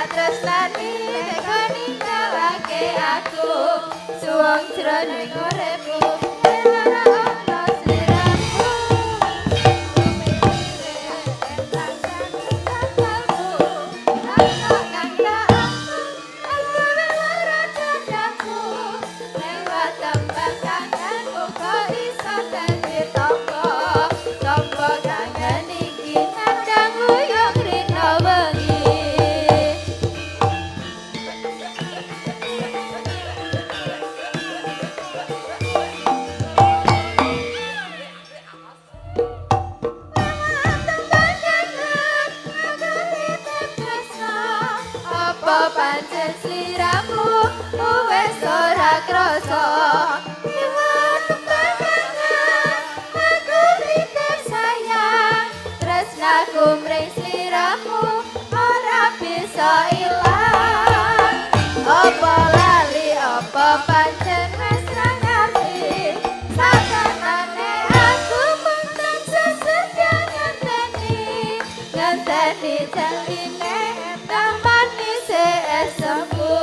Tresnani tega ninggalake aku suwung jroning uripku ora ana sliramu. Lewat tembang kangen uga iso dadi tombo. Tombo kangen iki nandang wuyung rina wengi. Apa pancen sliramu wis ora krasa? Lewat tembang kangen aku titip sayang, tresnaku mring sliramu ora bisa ilang. Apa lali, apa pancen wis ra ngerti? Satenane aku mung tansah setya ngenteni, ngenteni jaline endang manise esemku.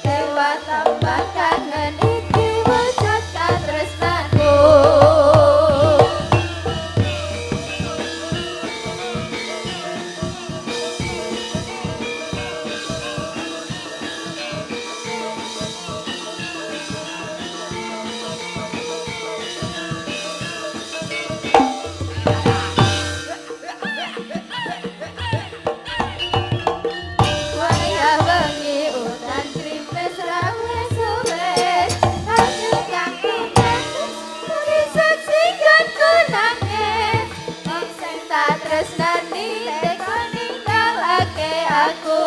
Lewat tembang kangen iki wujud katresnanku. Wayah wengi udan grimis rawe suwe, banyu kang tumetes dadi saksi nggonku nangis. Wong sing tak tresnani tega ninggalake aku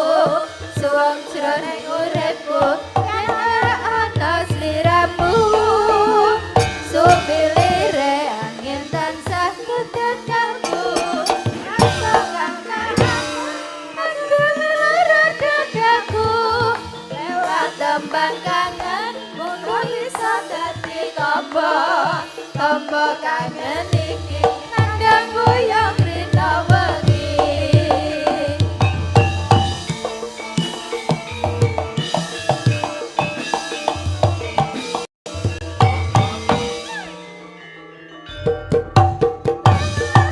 suwung jroning uripku yen ora ana sliramu. Supilire angin tansah ngetut kalbu, rasa kang tak aku lara dadaku. Lewat tembang kangen mung bisa dadi tombo. Tombo kangen iki nandang wuyung rina wengi.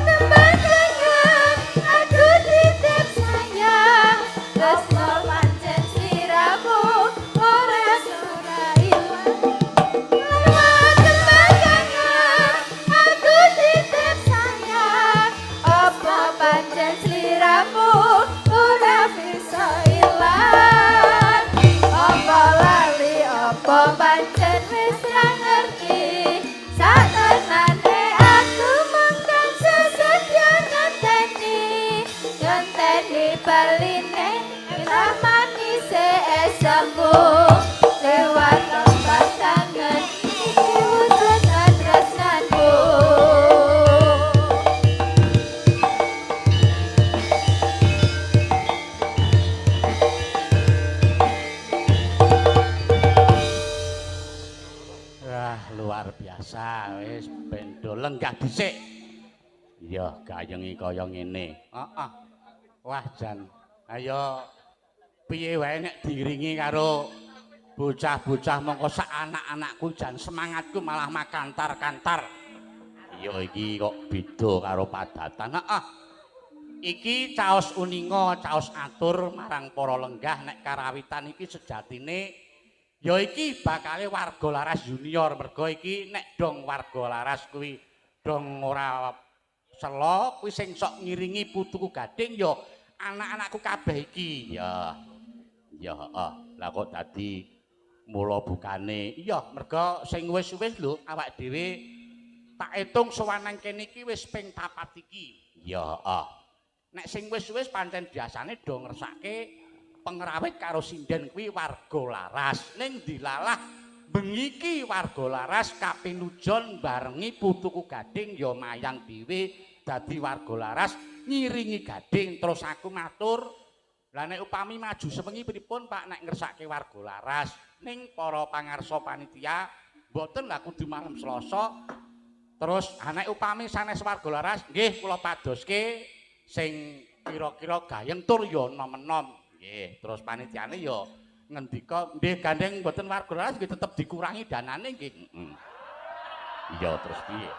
Tembang kangen aku titip sayang, tresno pancen sliramu ora ora ilang. Lewat tembang kangen aku titip sayang, apa pancen sliramu ora bisa ilang? Apa lali, apa pancen wis ra ngerti? Satenane aku mung tansah setya ngenteni, ngenteni baline endang manise esemku. Lewat tembang kangen iki wujud katresnanku. Wah, luar biasa, wis bendo lenggah dhisik. Iya, gayengi kaya ngene. Heeh. Wah, jan. Ayo piye wae nek diiringi karo bocah-bocah mongko sak anak-anakku jan semangatku malah makantar-kantar. Iya, iki kok beda karo padatan. Heeh. Iki caos uninga, caos atur marang para lenggah nek karawitan iki sejatine ya iki bakale warga laras junior, mergo iki nek dong warga laras kuwi dong ora selo kuwi sing sok ngiringi putuku Gading ya anak-anakku kabeh iki. Ya. Ya, heeh. Lah kok dadi mula bukane. Iya, mergo sing wis-wis lho awak dhewe tak etung sowan nang kene iki wis ping 4 iki. Ya, heeh. Nek sing wis-wis pancen biasane do ngersake pengrawit karo sinden kuwi warga laras. Ning dilalah bengi iki warga laras kapinujon barengi putuku Gading ya mayang dhewe dadi warga laras ngiringi Gading. Terus aku matur, lah nek upami maju sewengi pripun Pak nek ngersake warga laras? Ning para pangarsa panitia mboten lah kudu malam Selasa. Terus nek upami sanes warga laras nggih kula padoske sing kira-kira gayeng tur ya enom-enom. Nggih, terus panitiane ya ngendika, "Nggih gandeng mboten warga laras nggih tetep dikurangi danane nggih." Heeh. Iya, terus piye?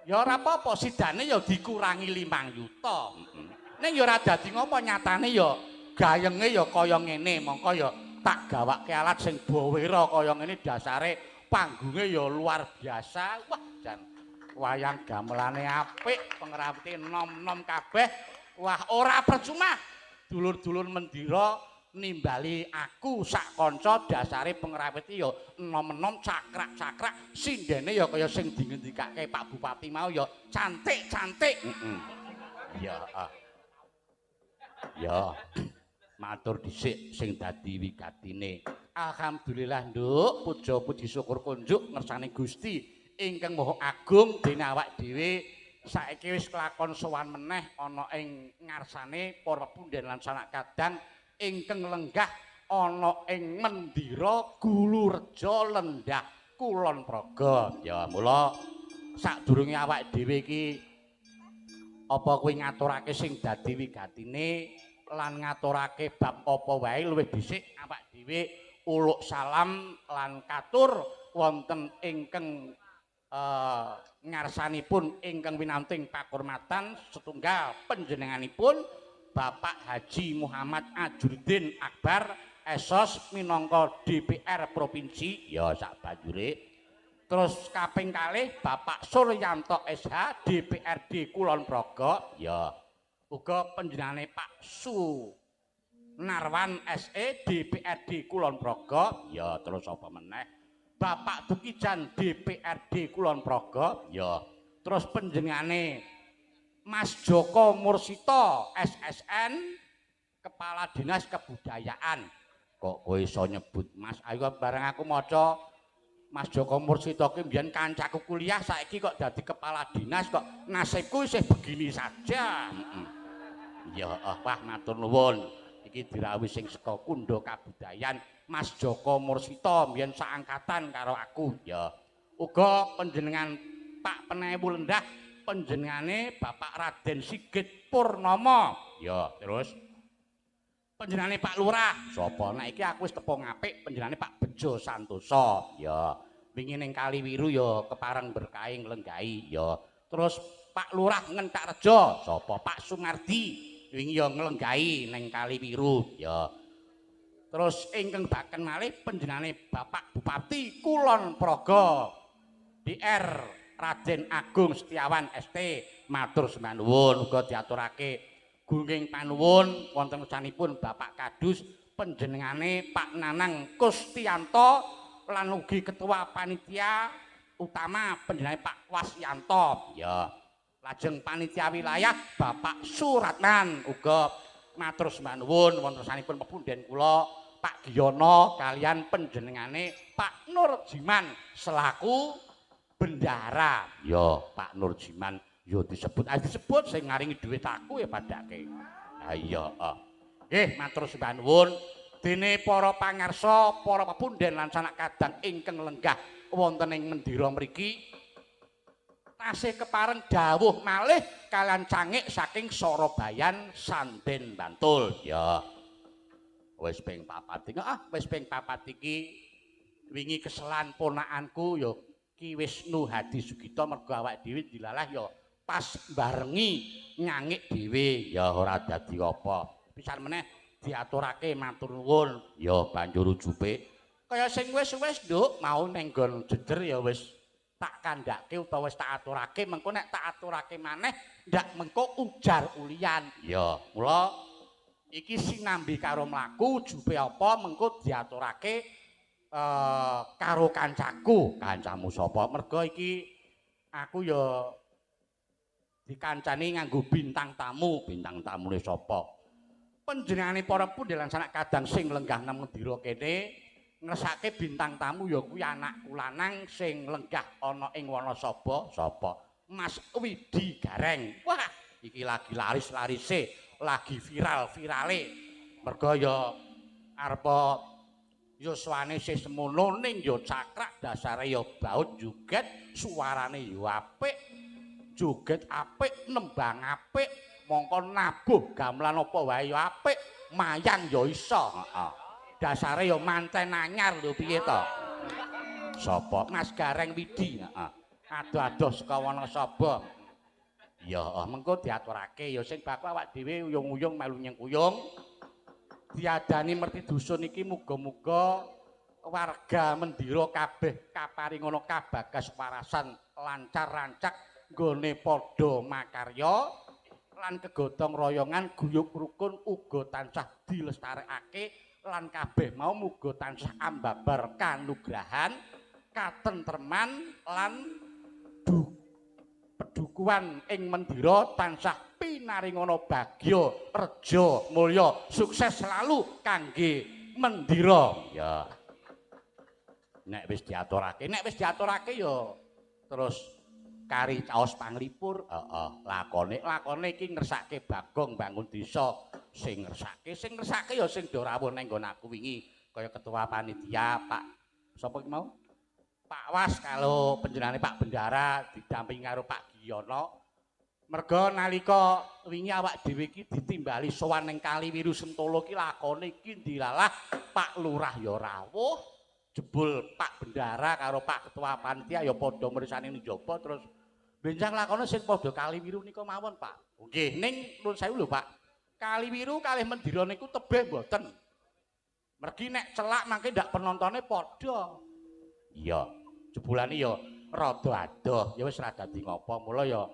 Ya ora apa-apa, sidane ya dikurangi 5 yuta. Heeh. Ning ya ora dadi ngopo, nyatane ya gayenge ya kaya ngene, mongko ya tak gawake alat sing bawera kaya ngene, dasare panggunge ya luar biasa. Wah, jan wayang gamelane apik, pengrawite nom-nom kabeh. Wah, ora percuma dulur-dulur Mendira nimbali aku sak kanca, dasare pengrawite ya enom-enom, cakrak-cakrak, sindene ya kaya sing dingendikake Pak Bupati mau ya cantik-cantik. Heeh. Ya, ah. Ya, matur dhisik sing dadi wigatine. Alhamdulillah, Nduk, puja puji syukur kunjuk ngersane Gusti ingkang Maha Agung, dene awak dhewe saiki wis kelakon sowan meneh ana ing ngarsane para punden lan sanak kadang ingkang lenggah ana ing Mendira Gulurejo Lendah Kulon Progo. Ya, mula sadurunge awak dhewe iki apa kuwi ngaturake sing dadi wigatine lan ngaturake bab apa wae, luwih dhisik awak dhewe uluk salam lan katur wonten ingkang ngarsanipun ingkang winanting pakurmatan setunggal panjenenganipun Bapak Haji Muhammad Ajrudin Akbar S.Sos minangka DPR Provinsi, ya sak banjure terus kaping kalih Bapak Suryanto SH DPRD Kulon Progo, ya uga panjenengane Pak Su Narwan SE DPRD Kulon Progo, ya terus apa meneh, Bapak Tukijan DPRD Kulon Progo, ya terus panjenengane Mas Joko Mursito SSN Kepala Dinas Kebudayaan. Kok kowe iso nyebut Mas? Ayo bareng aku maca Mas Joko Mursito ki mbiyen kancaku kuliah, saiki kok dadi kepala dinas, kok nasibku isih begini saja. Heeh. Ya, wah, matur nuwun. Iki dirawuhi sing saka Kundha Kabudayan, Mas Joko Mursito mbiyen saangkatan karo aku. Ya. Uga panjenengan Pak Penewu Lendah, panjenengane Bapak Raden Sigit Purnomo. Ya, terus panjenengane Pak Lurah. Sapa? Nek iki aku wis tepung apik, panjenengane Pak Bejo Santoso. Ya. Wingi ning Kaliwiru ya kepareng berkahi nglenggahi. Ya. Terus Pak Lurah Ngentakrejo, sapa? Pak Sungardi. Wingi ya nglenggahi ning Kaliwiru. Ya. Terus ingkang baken malih panjenengane Bapak Bupati Kulon Progo DR Raden Agung Setiawan ST, matur sembah nuwun. Uga diaturake gunging panuwun wonten ngersanipun Bapak Kadus, panjenengane Pak Nanang Kustianto, lan ugi ketua panitia utama panjenengane Pak Wasyanto, ya lajeng panitia wilayah Bapak Suratman, uga matur sembah nuwun wonten ngersanipun pepunden kula Pak Giyono kalian panjenengane Pak Nurjiman selaku bendahara. Ya, Pak Nurjiman ya disebut. Ah, disebut sing ngaringi dhuwit aku ya padake. Ha iya, Nggih, matur sembah nuwun. Dene para pangarsa, para pepunden lan sanak kadang ingkang lenggah wonten ing Mendira mriki tasih kepareng dawuh malih kalian cangik saking Sorobayan Sanden Bantul. Ya. Wis ping papat iki. Ah, wis ping papat iki. Wingi keselan ponakanku ya Ki Wisnu Hadi Sugito, mergo awake dhewe dilalah ya pas barengi nyangik dhewe, ya ora dadi apa. Pisan meneh diaturake matur nuwun. Ya banjur ujupe kaya sing wis-wis, Nduk, mau ning nggon jejer ya wis tak kandhake utawa wis tak aturake, mengko nek tak aturake maneh ndak mengko ujar ulian. Ya, mula iki sinambi karo mlaku, jupe apa mengko diaturake karo kancaku. Kancamu sapa? Mergo iki aku ya dikancani nganggo bintang tamu. Bintang tamune sapa? Panjenengane para pundi lan sanak kadang sing lenggah nang Mendira kene ngersake bintang tamu ya kuwi anakku lanang sing lenggah ana ing Wanasaba. Sapa? Mas Widi Gareng. Wah, iki lagi laris-larise, lagi viral-virale. Mergo ya arepa yuswane sih semono ning ya cakrak, dasare ya baut joget, suarane ya apik, joget apik, nembang apik, mongko nabuh gamelan apa wae ya apik. Mayang ya iso, heeh. Dasare ya manten anyar lho, piye to? Sapa? Mas Gareng Widi, heeh. Adoh-adoh saka Wanasaba. Ya, mengko diaturake ya sing baku awak dhewe uyung-uyung melu nyengkuyung. Diadani merti dusun iki muga-muga warga Mendira kabeh kaparingono kabagas warasan lancar rancak nggone padha makarya lan kegotong royongan guyub rukun uga tansah dilestarekake lan kabeh mau muga tansah ambabar kanugrahan katentreman lan pedukuhan ing Mendira tansah pinaringono bagya reja mulya sukses selalu kangge Mendira. Ya, nek wis diaturake, nek wis diaturake ya terus kari caos panglipur, heeh, lakone lakone iki ngersake Bagong bangun desa, sing ngersake, sing ngersake ya sing do rawuh nang nggon aku wingi kaya ketua panitia Pak sapa iki mau, Pak Was, kalau panjenengane Pak Bendara didampingi karo Pak Giyono. Merga nalika wingi awak dhewe iki ditimbali sowan ning Kaliwiru Sentolo iki lakone iki dilalah Pak Lurah ya rawuh, jebul Pak Bendara karo Pak Ketua Panitia ya padha mrisani ning njaba, terus benjang lakone sing padha Kaliwiru nika mawon, Pak. Nggih, ning nuwun sewu lho, Pak. Kaliwiru kalih Mendira niku tebih mboten? Mergi nek celak mangke ndak penontone padha. Iya, jebulane ya rada adoh, ya wis ra dadi ngopo, mula ya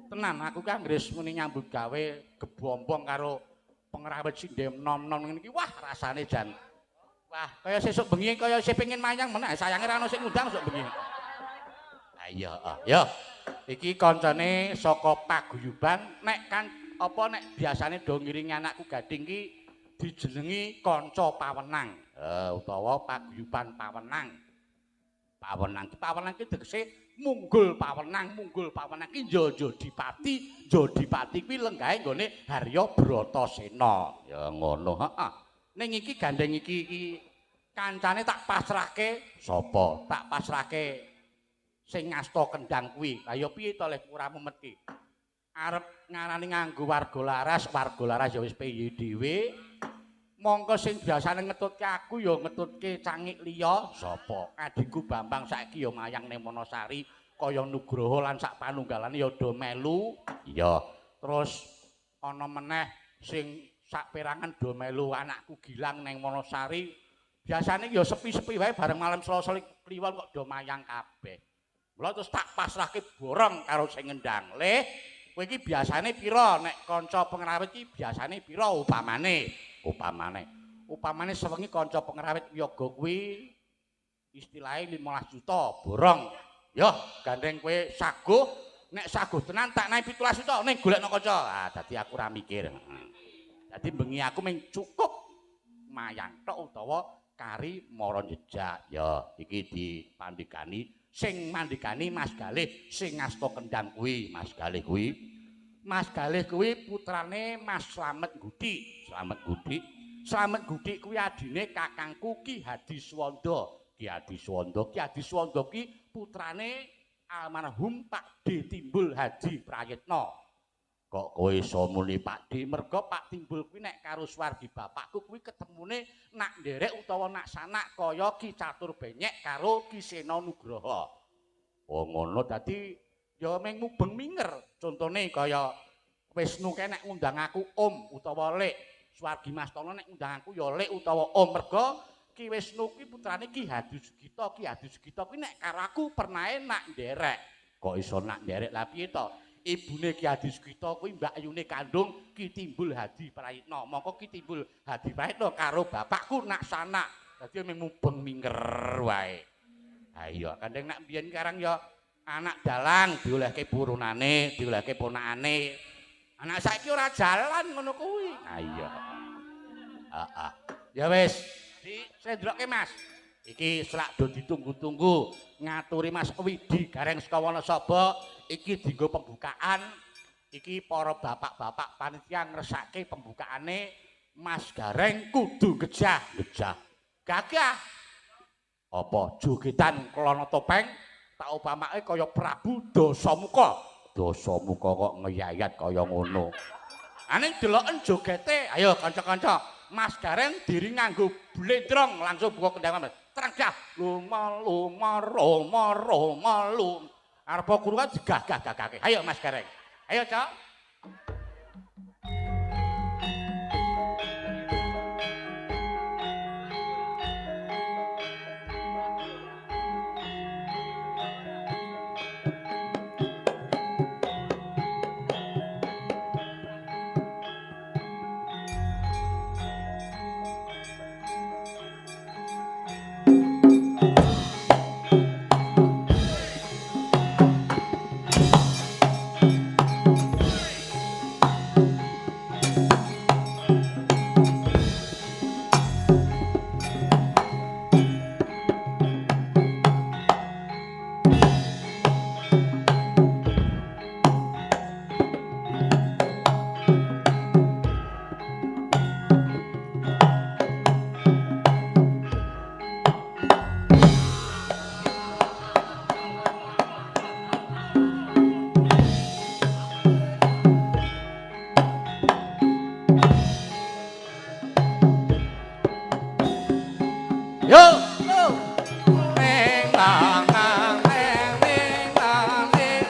tenan aku kan anggere muni nyambut gawe gebombong karo pengrawit sinden nom-nom ngene iki, wah, rasane jan. Wah, kaya sesuk bengi kaya isih pengin mayang meneh, sayange ra ono sing ngundang sesuk bengi. Ha iya, ah, ya. Iki kancane saka paguyuban, nek kan apa nek biasane do ngiringi anakku Gading ki dijenengi kanca pawenang. Utawa paguyuban pawenang. Pawenang ki pawenang ki tegese munggul pawenang, munggul pawenang ki Jodipati, Jodipati kuwi lenggahe nggone Harya Bratasena. Ya ngono, heeh. Ning iki gandeng iki iki kancane tak pasrahke sapa? Tak pasrahke sing ngasta kendang kuwi. Lah ya piye to leh ora mumet ki? Arep ngarani nganggo warga laras, warga laras ya wis piye dhewe. Mongko sing biasane ngetutke aku ya ngetutke cangik liya sapa? Adhiku Bambang saiki ya mayang ning Wonosari kaya Nugroho lan sak panunggalane ya do melu. Iya. Terus ana meneh sing sak perangan do melu anakku Gilang ning Wonosari. Biasane ya sepi-sepi wae, bareng malam Selasa Kliwon kok do mayang kabeh. Mula terus tak pasrahke borong karo sing ngendang. Le, kowe iki biasane pira nek kanca pengrawit iki biasane pira upamane? Upamane. Upamane sewengi kanca pengrawit yoga kuwi istilahe 15 juta borong. Yo, gandeng kowe saguh, nek saguh tenan tak naik 17 juta ning golekno kanca. Ah, dadi aku ora mikir. Dadi bengi aku mung cukup mayang tok utawa kari mara jejak. Ya, iki dipandhikani sing mandhikani Mas Galih sing ngasta kendang kuwi, Mas Galih kuwi. Mas Galih kuwi putrane Mas Slamet Gudik. Slamet Gudik. Slamet Gudik kuwi adine kakangku Ki Hadi Suwanda. Ki Hadi Suwanda, Ki Hadi Suwanda ki putrane almarhum Pak D Timbul Hadi Prayitno. Kok kowe iso muni Pak D? Mergo Pak Timbul kuwi nek karo swargi bapakku kuwi ketemune nak nderek utawa nak sanak kaya Ki Catur Benyek karo Ki Sena Nugroho. Oh ngono, dadi ya mung mubeng minger. Contone kaya Wisnu kae nek ngundang aku Om utawa Lek. Swargi Mas Tono nek ngundang aku ya Lek utawa Om. Mergo Ki Wisnu kuwi putrane Ki Hadi Sugito. Ki Hadi Sugito kuwi nek karo aku pernahe nak nderek. Kok iso nak nderek? Lah piye to? Ibune Ki Hadi Sugito kuwi mbakyune kandung Ki Timbul Hadi Prayitno. Mongko Ki Timbul Hadi Prayitno karo bapakku nak sanak. Dadi mung mubeng minger wae. Ha iya, kandeng nek mbiyen karang ya anak dalang diolehke purunane, diolehke ponakane. Anak saiki ora jalan ngono kuwi. Ha iya. Heeh. Ya wis, dislendrokke Mas. Iki selak do ditunggu-tunggu ngaturi Mas Widi Gareng saka Wanasaba iki dienggo pembukaan. Iki para bapak-bapak panitia ngresake pembukaane Mas Gareng kudu gejah, gejah. Gagah. Apa jogetan kelana topeng tak upamake kaya Prabu Dasamuka. Dasamuka kok ngeyayat kaya ngono. Ane deloken jogete, ayo kanca-kanca. Mas Gareng diri nganggo bledrong langsung buka kendang Mas. Trenggah luma luma roma roma lum. Arep kuru kan digagah-gagahke. Ayo Mas Gareng. Ayo, Cok. Yo. Neng nang nang neng neng nang neng.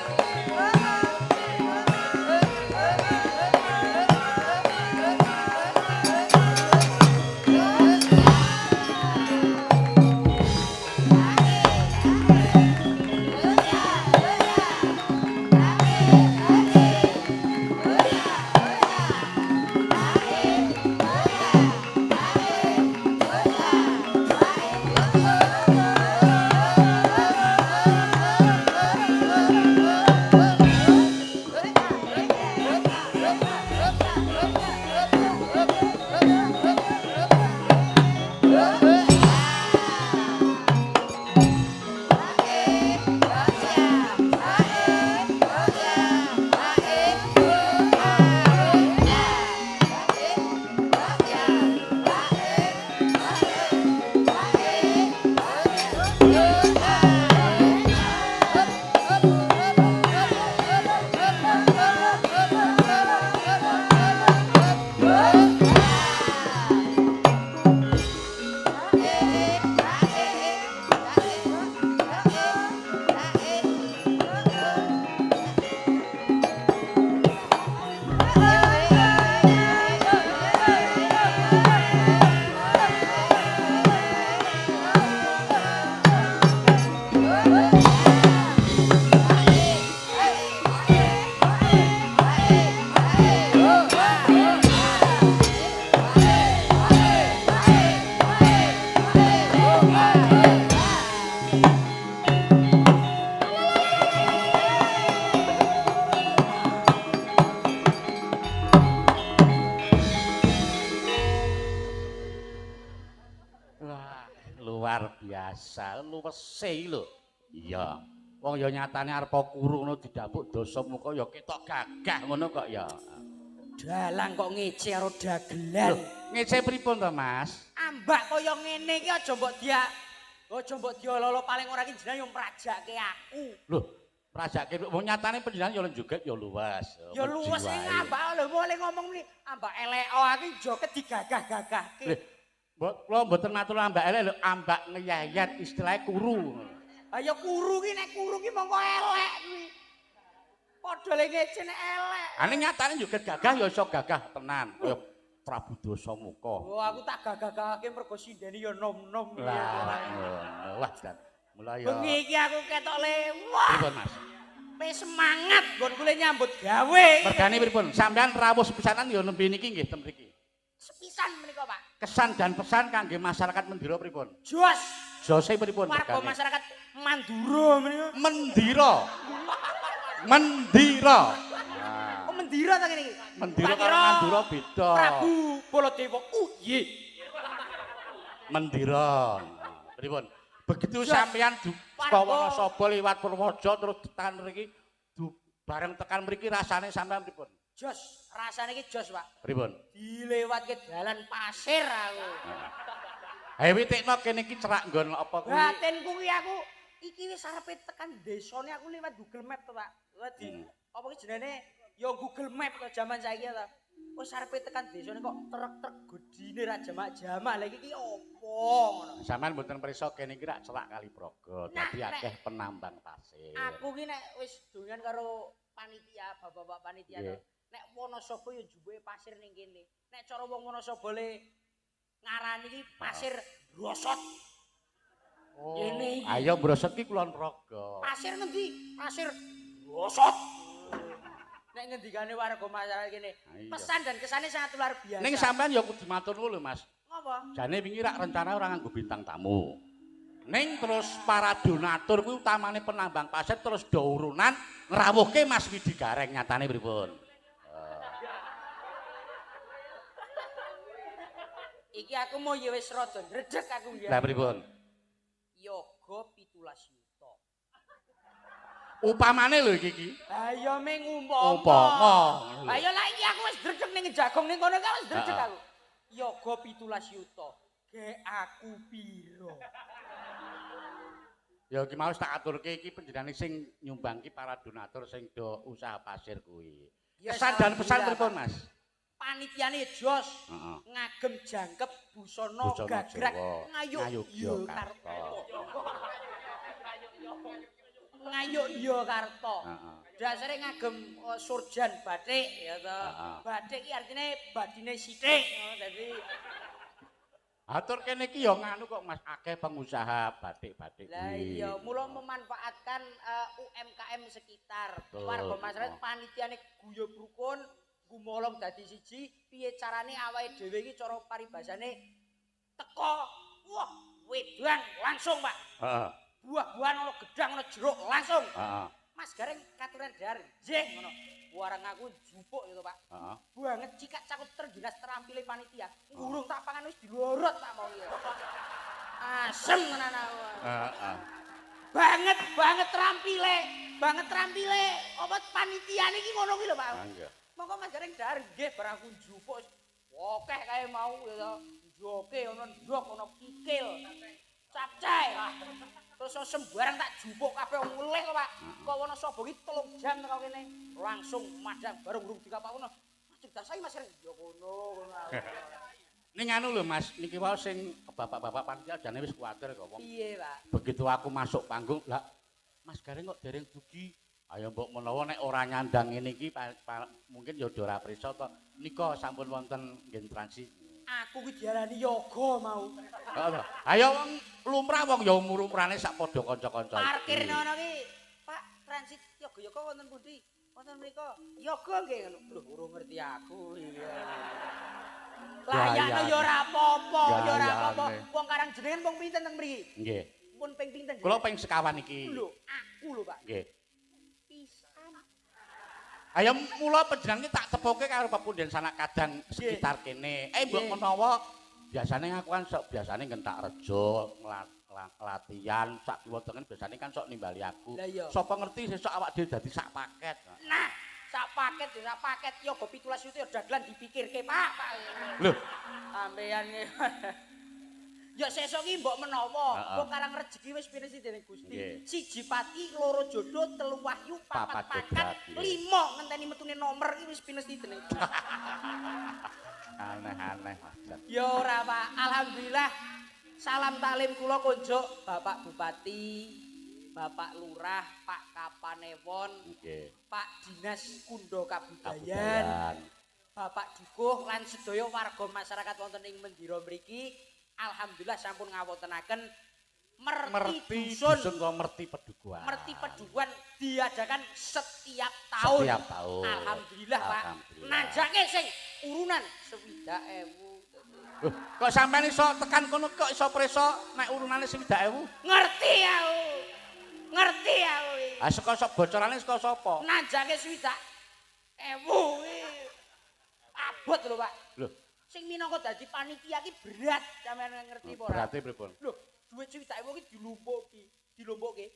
Wah, luar biasa, luwese iki lho. Iya. Wong ya nyatane arep kuru ngono didapuk Dasamuka ya ketok gagah ngono kok ya. Dalang kok ngece karo dagelan. Lho, ngece pripun to, Mas? Ambak kaya ngene iki aja mbok dia aja mbok diololo paling ora ki jenengan yo mrajake aku. Lho, mrajake wong nyatane panjenengan ya joget ya luwes. Ya luwes sing ambak lho mulai ngomong muni ambak eleko aku joget digagah-gagahke. Lho, mbok kula mboten matur ambak elek lho, ambak ngeyayat istilahnya kuru. Ayo kuru ki nek kuru ki mongko elek kuwi. Padha le ngece nek elek. Ane nyatane joget gagah ya iso gagah tenan. Kaya Prabu Dasamuka. Oh aku tak gagah-gagahke mergo sindene ya nom-nom. Lah, ngono. Wah, jan. Mula ya. Bengi iki aku ketok le wah. Pripun, Mas? Le semangat nggonku le nyambut gawe. Mergane pripun? Sampeyan rawuh sepisanan ya nembe niki nggih ten mriki. Sepisan menika, Pak. Kesan dan pesan kangge masyarakat Mendira pripun? Jos. Jose pripun Warga mergane? masyarakat Mandura menika. Mendira. Mendira. Oh Mendira ta kene iki? Mendira Tak karo kira Mandura beda. Prabu Baladewa. Iya. Mendira. Pripun? Begitu Jos. sampeyan Warga. Wonosobo liwat Purworejo terus tekan mriki bareng tekan mriki rasane sampeyan pripun? Jos, rasane iki jos, Pak. Pripun? Dilewatke dalan pasir aku. Ayo witikno kene iki cerak nggon apa kuwi? Batinku ki aku iki wis arepe tekan desane aku liwat Google Map to, Pak. Liwat di apa ki jenenge? Ya Google Map to jaman saiki to. Wis arepe tekan desane kok trek-trek gedine ra jamak-jamak. Lah iki ki opo ngono. Sampeyan mboten pirsa kene iki rak celak Kali Progo, Nah, dadi akeh penambang pasir. Aku ki nek wis dongan karo panitia, bapak-bapak panitia to. Nek Wonosobo ya jumbuke pasir ning kene. Nek cara wong Wonosobo le ngarani iki pasir brosot. Oh. Ngene iki. Ayo brosot ki Kulon Progo. Pasir ngendi? Pasir brosot. Nek ngendikane warga masyarakat kene, pesan dan kesannya sangat luar biasa. Ning sampean ya kudu matur nuwun lho, Mas. Ngopo? Jane wingi rak rencana ora nganggo bintang tamu. Ning terus para donatur kuwi utamane penambang pasir terus do urunan ngrawuhke Mas Widi Gareng, nyatane pripun? Iki aku mau ya wis rada ndredeg aku nggih. Lah pripun? Yoga 17 yuta. Upamane lho iki iki. Ha ya ming umpama. Umpama. Ha ya lah iki aku wis ndredeg ning jagong ning kono kan wis ndredeg aku. Yoga 17 yuta. Ge aku piro? Ya iki mau tak aturke iki panjenengane sing nyumbang ki para donatur sing do usaha pasir kuwi. Kesan dan pesan pripun, Mas? Panitiane jos. Heeh. Ngagem jangkep busana gagrak Ngayogyakarta. Ngayogyakarta. Heeh. Dasare ngagem surjan batik ya to. Batik iki artine badine sithik ngono dadi. Atur kene iki ya nganu kok Mas, akeh pengusaha batik-batik Lah kuwi. iya, mula memanfaatkan UMKM sekitar. Warga masyarakat panitiane guyub rukun, gumolong dadi siji, piye carane awake dhewe iki cara paribasane teko, wah, wedang langsung, Pak. Heeh. Buah-buahan ono gedang ono jeruk langsung. Heeh. Mas Gareng katuran dahar, nggih ngono. Warang aku jupuk ya to, Pak. Heeh. Banget cikak cakup terginas terampile panitia. Ngurung tak pangan wis dilorot Pak mau iki. Asem tenan aku. Heeh. Banget banget terampile, banget terampile. Apa panitiane iki ngono kuwi lho, Pak. Nggih. Monggo Mas Gareng dahar nggih barang aku njupuk wis akeh kae mau ya to. Njoke ono ndok ono kikil. Capcay. Terus sembarang tak jupuk kabeh mulih kok, Pak. Kok Wonosobo iki 3 jam teko kene. Langsung madang bareng urung dikapak kono. Mas Dasai Mas Gareng ya kono kono. Ning anu lho Mas, niki wau sing bapak-bapak panitia jane wis kuwatir kok wong. Piye, Pak? Begitu aku masuk panggung, lah Mas Gareng kok dereng dugi. Ayo mbok menawa nek ora nyandang ngene iki mungkin ya ora prisa to. Nika sampun wonten nggen transit. Aku ki diarani yoga mau. Heeh. Ayo wong lumrah wong ya umur-umurane sak padha kanca-kanca. Parkir ngono ki. Pak, transit yoga-yoga wonten pundi? Wonten mriku. Yoga nggih ngono. Lho, urung ngerti aku iki. Layakno ya ora apa-apa, ya ora apa-apa. Wong karang jenengan wong pinten teng mriki? Nggih. Pun ping pinten? Kula ping sekawan iki. Lho, aku lho, Pak. Nggih. Pisan. Ayo mula panjenengan tak tepoke karo pepunden sanak kadang sekitar kene. Mbok menawa biasane aku kan sok biasane ngentak rejo, latihan sak kiwa tengen biasane kan sok nimbali aku. Sapa ngerti sesuk awak dhewe dadi sak paket. Nah, sak paket ya sak paket yoga 17 yuta ya dagelan dipikirke, Pak. Lho, sampeyan iki. Ya sesuk iki mbok menawa wong karang rejeki wis pinisi dening Gusti. Siji pati, loro jodoh, telu wahyu, papat pangkat, lima ngenteni metune nomor iki wis pinisi dening Gusti. Aneh-aneh Mas. Ya ora, Pak. Alhamdulillah. Salam taklim kula konjuk Bapak Bupati, Bapak Lurah, Pak Kapanewon, Pak Dinas Kundha Kabudayan, Bapak Dukuh lan sedaya warga masyarakat wonten ing Mendira mriki. Alhamdulillah sampun ngawontenaken merti dusun utawa merti pedukuhan. Merti pedukuhan diadakan setiap tahun. Setiap tahun. Alhamdulillah, Pak. Nanjake sing urunan 60.000. Loh, kok sampean iso tekan kono kok iso preso nek urunane 60.000? Ngerti aku. Ngerti aku. Ah saka sok bocorane saka sapa? Nanjake 60.000 kuwi. Abot lho, Pak. Lho, sing minangka dadi panitia ki berat, sampeyan ngerti apa ora? Berate pripun? Lho, dhuwit 60.000 ki dilumpuki, dilumpukke.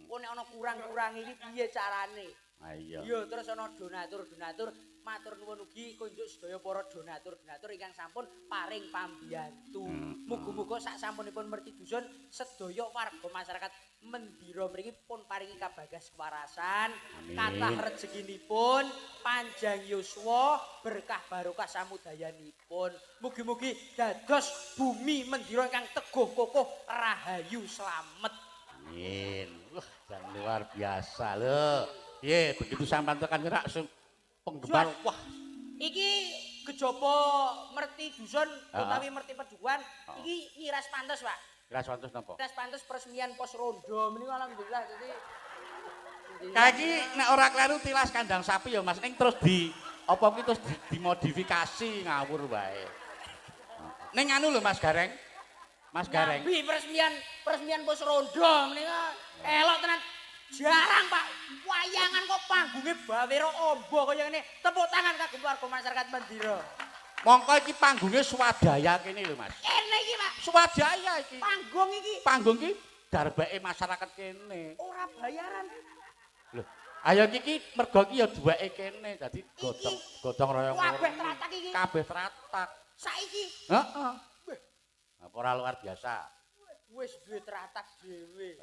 Kok nek ana kurang-kurang iki piye carane? Ha iya. Iya, terus ana donatur-donatur, matur nuwun ugi kunjuk sedaya para donatur-donatur ingkang sampun paring pambiyantu. Muga-muga sak sampunipun merti dusun sedaya warga masyarakat Mendira mriki pun paringi kabagas kewarasan, kathah rezekinipun, panjang yuswa, berkah barokah samudayanipun. Mugi-mugi dados bumi Mendira ingkang teguh kokoh, rahayu slamet. Amin. Wah, jan luar biasa lho. Piye begitu sampean tekan kira langsung penggemar wah. Iki kejaba merti dusun utawi merti pedukuhan iki miras pantes, Pak. Miras pantes napa? Miras pantes peresmian pos rondo menika alhamdulillah dadi Kae iki nek ora kleru tilas kandang sapi ya Mas, ning terus di apa ki terus dimodifikasi ngawur wae. Ning anu lho Mas Gareng. Mas Gareng. Nyambi peresmian pos rondo menika elok tenan. Jarang Pak, wayangan kok panggunge bawero ombo kaya ngene. Tepuk tangan kagem warga masyarakat Mendira. Mongko iki panggunge swadaya kene lho Mas. Kene iki Pak. Swadaya iki. Panggung iki. Panggung iki darbeke masyarakat kene. Ora bayaran. Lho, ayo iki mergo iki ya duweke kene, dadi gotong gotong royong. Kabeh teratak iki. Kabeh teratak. Saiki. Heeh. Apa ora luar biasa. Wis duwe teratak dhewe.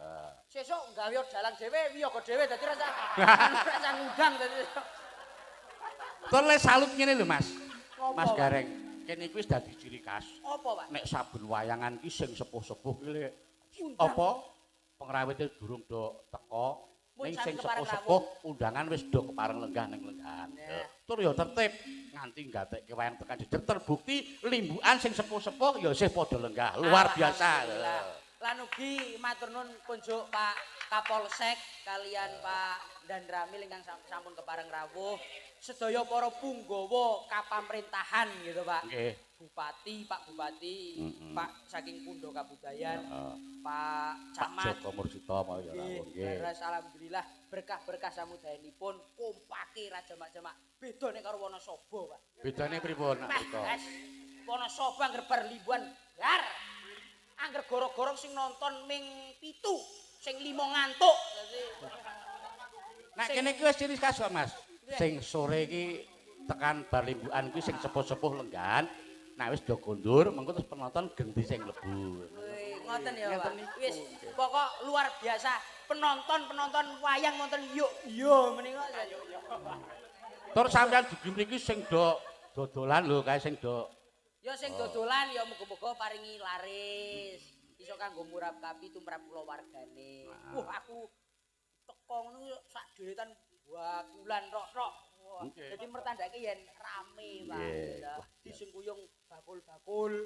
Sesuk gawe dalang dhewe, wiyaga dhewe dadi rasa rasa ngundang dadi. Tur le salut ngene lho Mas. Ngopo, Mas Pak? Gareng, kene iki wis dadi ciri khas. Apa, Pak? Nek saben wayangan ki sing sepuh-sepuh ki le apa pengrawite durung do teko, ning sing sepuh-sepuh undangan wis do kepareng lenggah ning lenggahan. Tur ya tertib nganti gatekke wayang tekan jejer terbukti limbukan sing sepuh-sepuh ya isih padha lenggah. Luar biasa. Lan ugi matur nuwun kunjuk Pak Kapolsek kalian Pak Danramil ingkang sampun kepareng rawuh. Sedaya para punggawa kapamerintahan gitu Pak. Nggih. Bupati, Pak Bupati, Pak saking Pundha Kabudayan, Pak Pak Camat. Joko Mursito mau ya rawuh nggih. Leres alhamdulillah berkah-berkah samudayanipun kompake ra jamak-jamak. Beda nek karo Wonosobo, Pak. Bedane pripun nak rika? Wonosobo angger bar limbuhan bar. Angger goro-goro sing nonton ming 7, sing 5 ngantuk. Dadi Nek kene iki wis ciri khas kok Mas. Sing sore iki tekan bar limbukan kuwi sing sepuh-sepuh lenggahan, nek wis do kondur mengko terus penonton genti sing mlebu. Ngoten ya Pak. Wis pokok luar biasa penonton-penonton wayang wonten yuk yo menika. Tur sampean dugi mriki sing do dodolan lho kae sing do ya sing dodolan ya muga-muga paringi laris. Iso kanggo murab kapi tumrap kula wargane. Wah aku teko ngono sak deretan bakulan rok-rok. Wah, dadi mertandake yen rame, Pak. Disengkuyung bakul-bakul.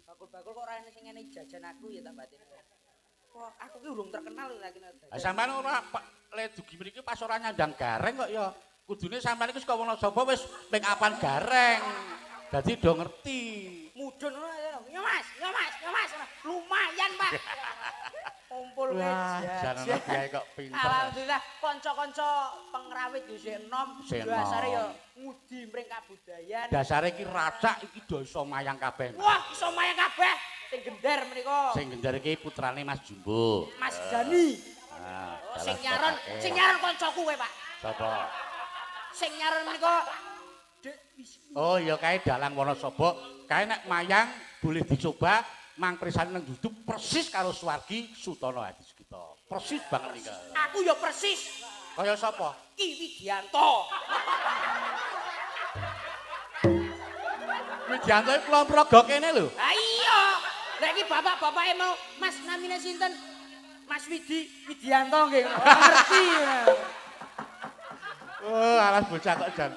Bakul-bakul kok ora sing ngene jajan aku ya tak batin. Wah, aku ki urung terkenal lho saiki. Lah sampean ora Pak le dugi mriki pas ora nyandang Gareng kok ya. Kudune sampean iku saka Wonosobo wis make upan Gareng. Dadi do ngerti. Mudhun ngono ya Mas, ya Mas, ya Mas. Lumayan, Pak. Kumpul jajan biae kok pinter. Alhamdulillah kanca-kanca pengrawit yo sik enom, dasare ya ngudi mring kabudayan. Dasare iki racak iki do iso mayang kabeh. Wah, iso mayang kabeh. Sing gender menika. Sing gender iki putrane Mas Jumbo. Mas Dani. Ah, oh, sing nyaron kancaku kowe, Pak. Sapa? Sing nyaron menika Dek Wisnu. Oh iya kae dalang Wonosobo, kae nek mayang boleh dicoba mang prisane nang YouTube persis karo Suwargi Sutono Hadi Sugito. Persis banget iki. Aku ya persis. Kaya sapa? Ki Widianto. Widianto iki Kulon kene lho. Ha iya. Lah iki bapak-bapake mau Mas namine sinten? Mas Widi Widianto nggih. Ngerti. Oh, alas bocah kok jan.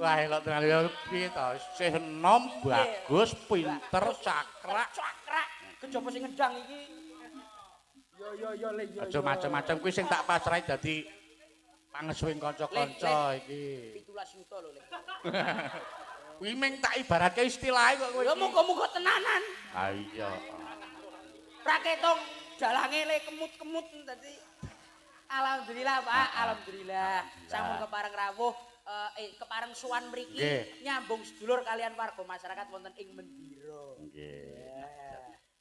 Wah, elok tenan ya piye to? Isih enom, bagus, pinter, cakrak. Cakrak. Kejaba sing ngendang iki. Yo yo yo le yo. Aja macem-macem kuwi sing tak pasrahi dadi pangesuwing kanca-kanca iki. 17 yuta lho le. Kuwi ming tak ibaratke istilahe kok kowe. Ya muga-muga tenanan. Ha iya. Ra ketong dalange le kemut-kemut dadi. Alhamdulillah Pak, alhamdulillah. Sampun kepareng rawuh. Kepareng sowan mriki nyambung sedulur kalian warga masyarakat wonten ing Mendira. Nggih.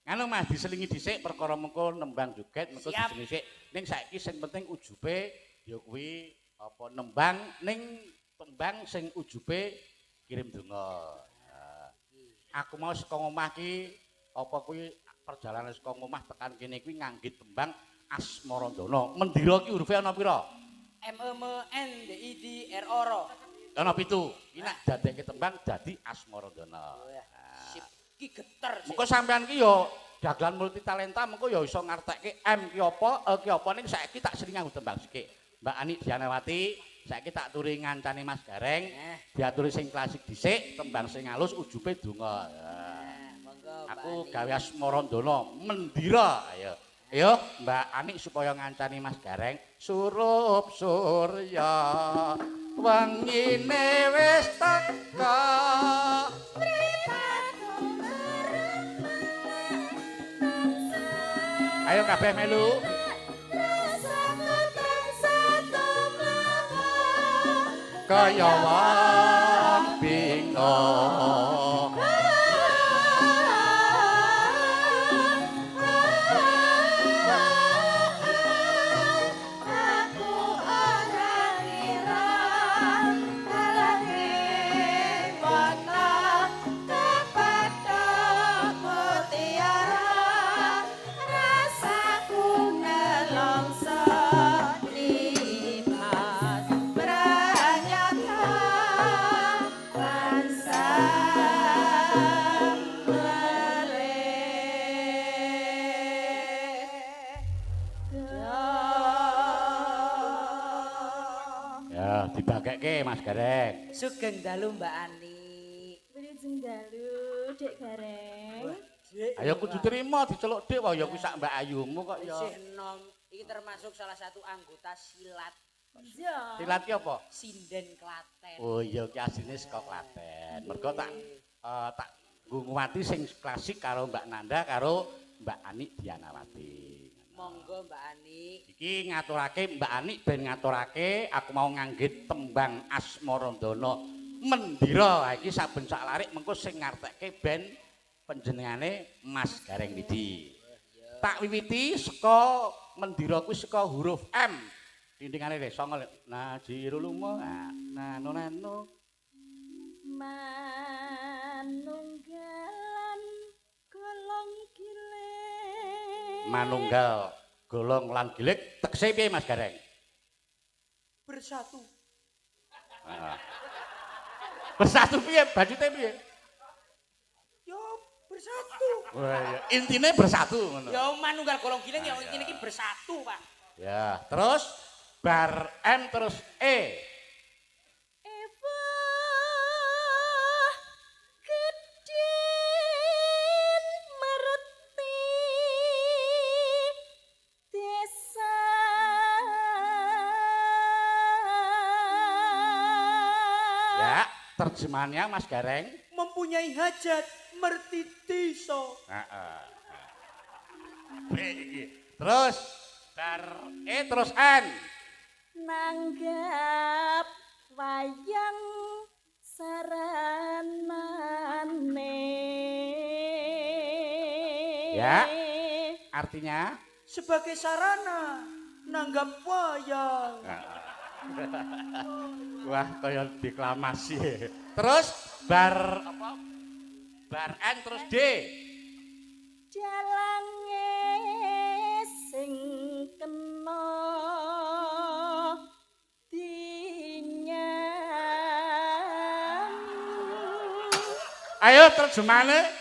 Nganu Mas diselingi dhisik perkara mengko nembang joget mengko diselingi dhisik. Ning saiki sing penting ujube ya kuwi Apa nembang ning tembang sing ujube kirim donga. Nah, aku mau saka omah ki apa kuwi perjalanan saka omah tekan kene kuwi nganggit tembang Asmarandana. Mendira ki hurufe ana pira? M E M N D I D R O R. Ana 7. Ki nek dadekke tembang dadi Asmarandana. Wah, sip. Ki geter sih. Mengko sampean ki ya dagelan multi talenta, mengko ya iso ngartekke M ki apa, E ki apa, ning saiki tak sering nganggo tembang sithik. Mbak Ani Dianawati, saiki tak turi ngancane Mas Gareng, diaturi sing klasik dhisik, tembang sing halus ujube donga. Monggo Mbak Aku Ani. gawe Asmarandana Mendira. Ayo. Ayo Mbak Ani supaya ngancani Mas Gareng, surup surya wengine wis teka. Ayo kabeh melu. Kaya wong bingung. Aku ora ngira dalane mata kepethuk mutiara, rasaku nelongso nimas pranyata tansah melih. Ya, dibagekke Mas Gareng. Sugeng dalu Mbak Ani. Wilujeng dalu, Dek Gareng. Dek. Ayo kudu trimo diceluk Dik, wah ya kuwi sak Mbak Ayumu kok ya. Isih enom. Iki termasuk salah satu anggota silat. Iya. Silat ki apa? Sinden Klaten. Oh iya ki asline saka Klaten. Mergo tak tak ngguwati sing klasik karo Mbak Nanda karo Mbak Ani Dianawati. Monggo Mbak Ani. Iki ngaturake Mbak Ani ben ngaturake aku mau nganggit tembang Asmarandana Mendira. Ha iki saben sak larik mengko sing ngartekke ben panjenengane Mas Gareng Widi. Tak wiwiti saka Mendira kuwi saka huruf M. Dindingane le songo le. Najirulumo nano nano. Manunggalan golong giling. Manunggal golong lan gilik tegese piye Mas Gareng? Bersatu. Heeh. Bersatu piye? Bajute piye? Yo bersatu. Wah iya, intine bersatu ngono. Ya manunggal golong giling ya intine iki bersatu, Pak. Ya, terus bar M terus E. Eva gedhen merti desa. Ya, terjemahannya Mas Gareng. Mempunyai hajat merti desa. Heeh. B iki. Terus bar E terus N. Nanggap wayang saranane. Ya. Artinya Sebagai sarana nanggap wayang. Wah, kaya deklamasi. Terus bar apa? Bar N terus D. Dalange sing kena dinyang. Ayo terjemahane.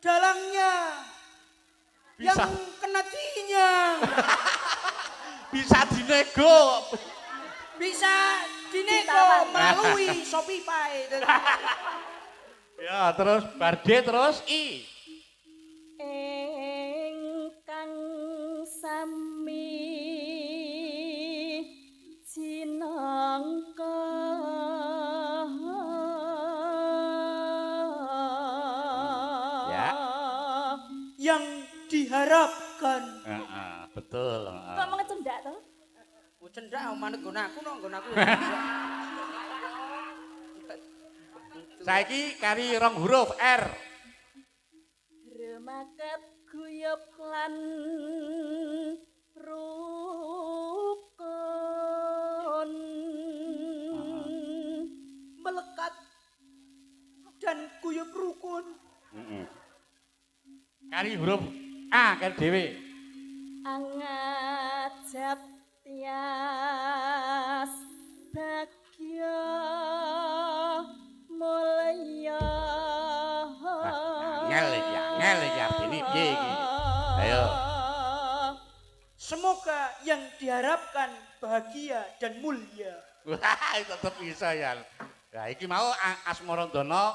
Dalangnya Bisa. yang kena dinyang. Bisa dinego. Bisa dinego melalui Shopify. Ya, terus bar D terus I. Ingkang sami cinangka. Ya. Yang diharapkan. Heeh, betul. Heeh. Kok mengecendak to? Oh, cendak manut nggon aku no, nggon aku. Saiki kari rong huruf R. Remaket guyub lan Rukun. Melekat dan guyub rukun. Heeh. Kari huruf A kari dhewe. Angajap tias bagya mulya. Wah, angel iki, angel iki artine piye iki? Ayo. Semoga yang diharapkan bahagia dan mulia. Wah, tetep bisa ya. Nah, iki mau Asmarandana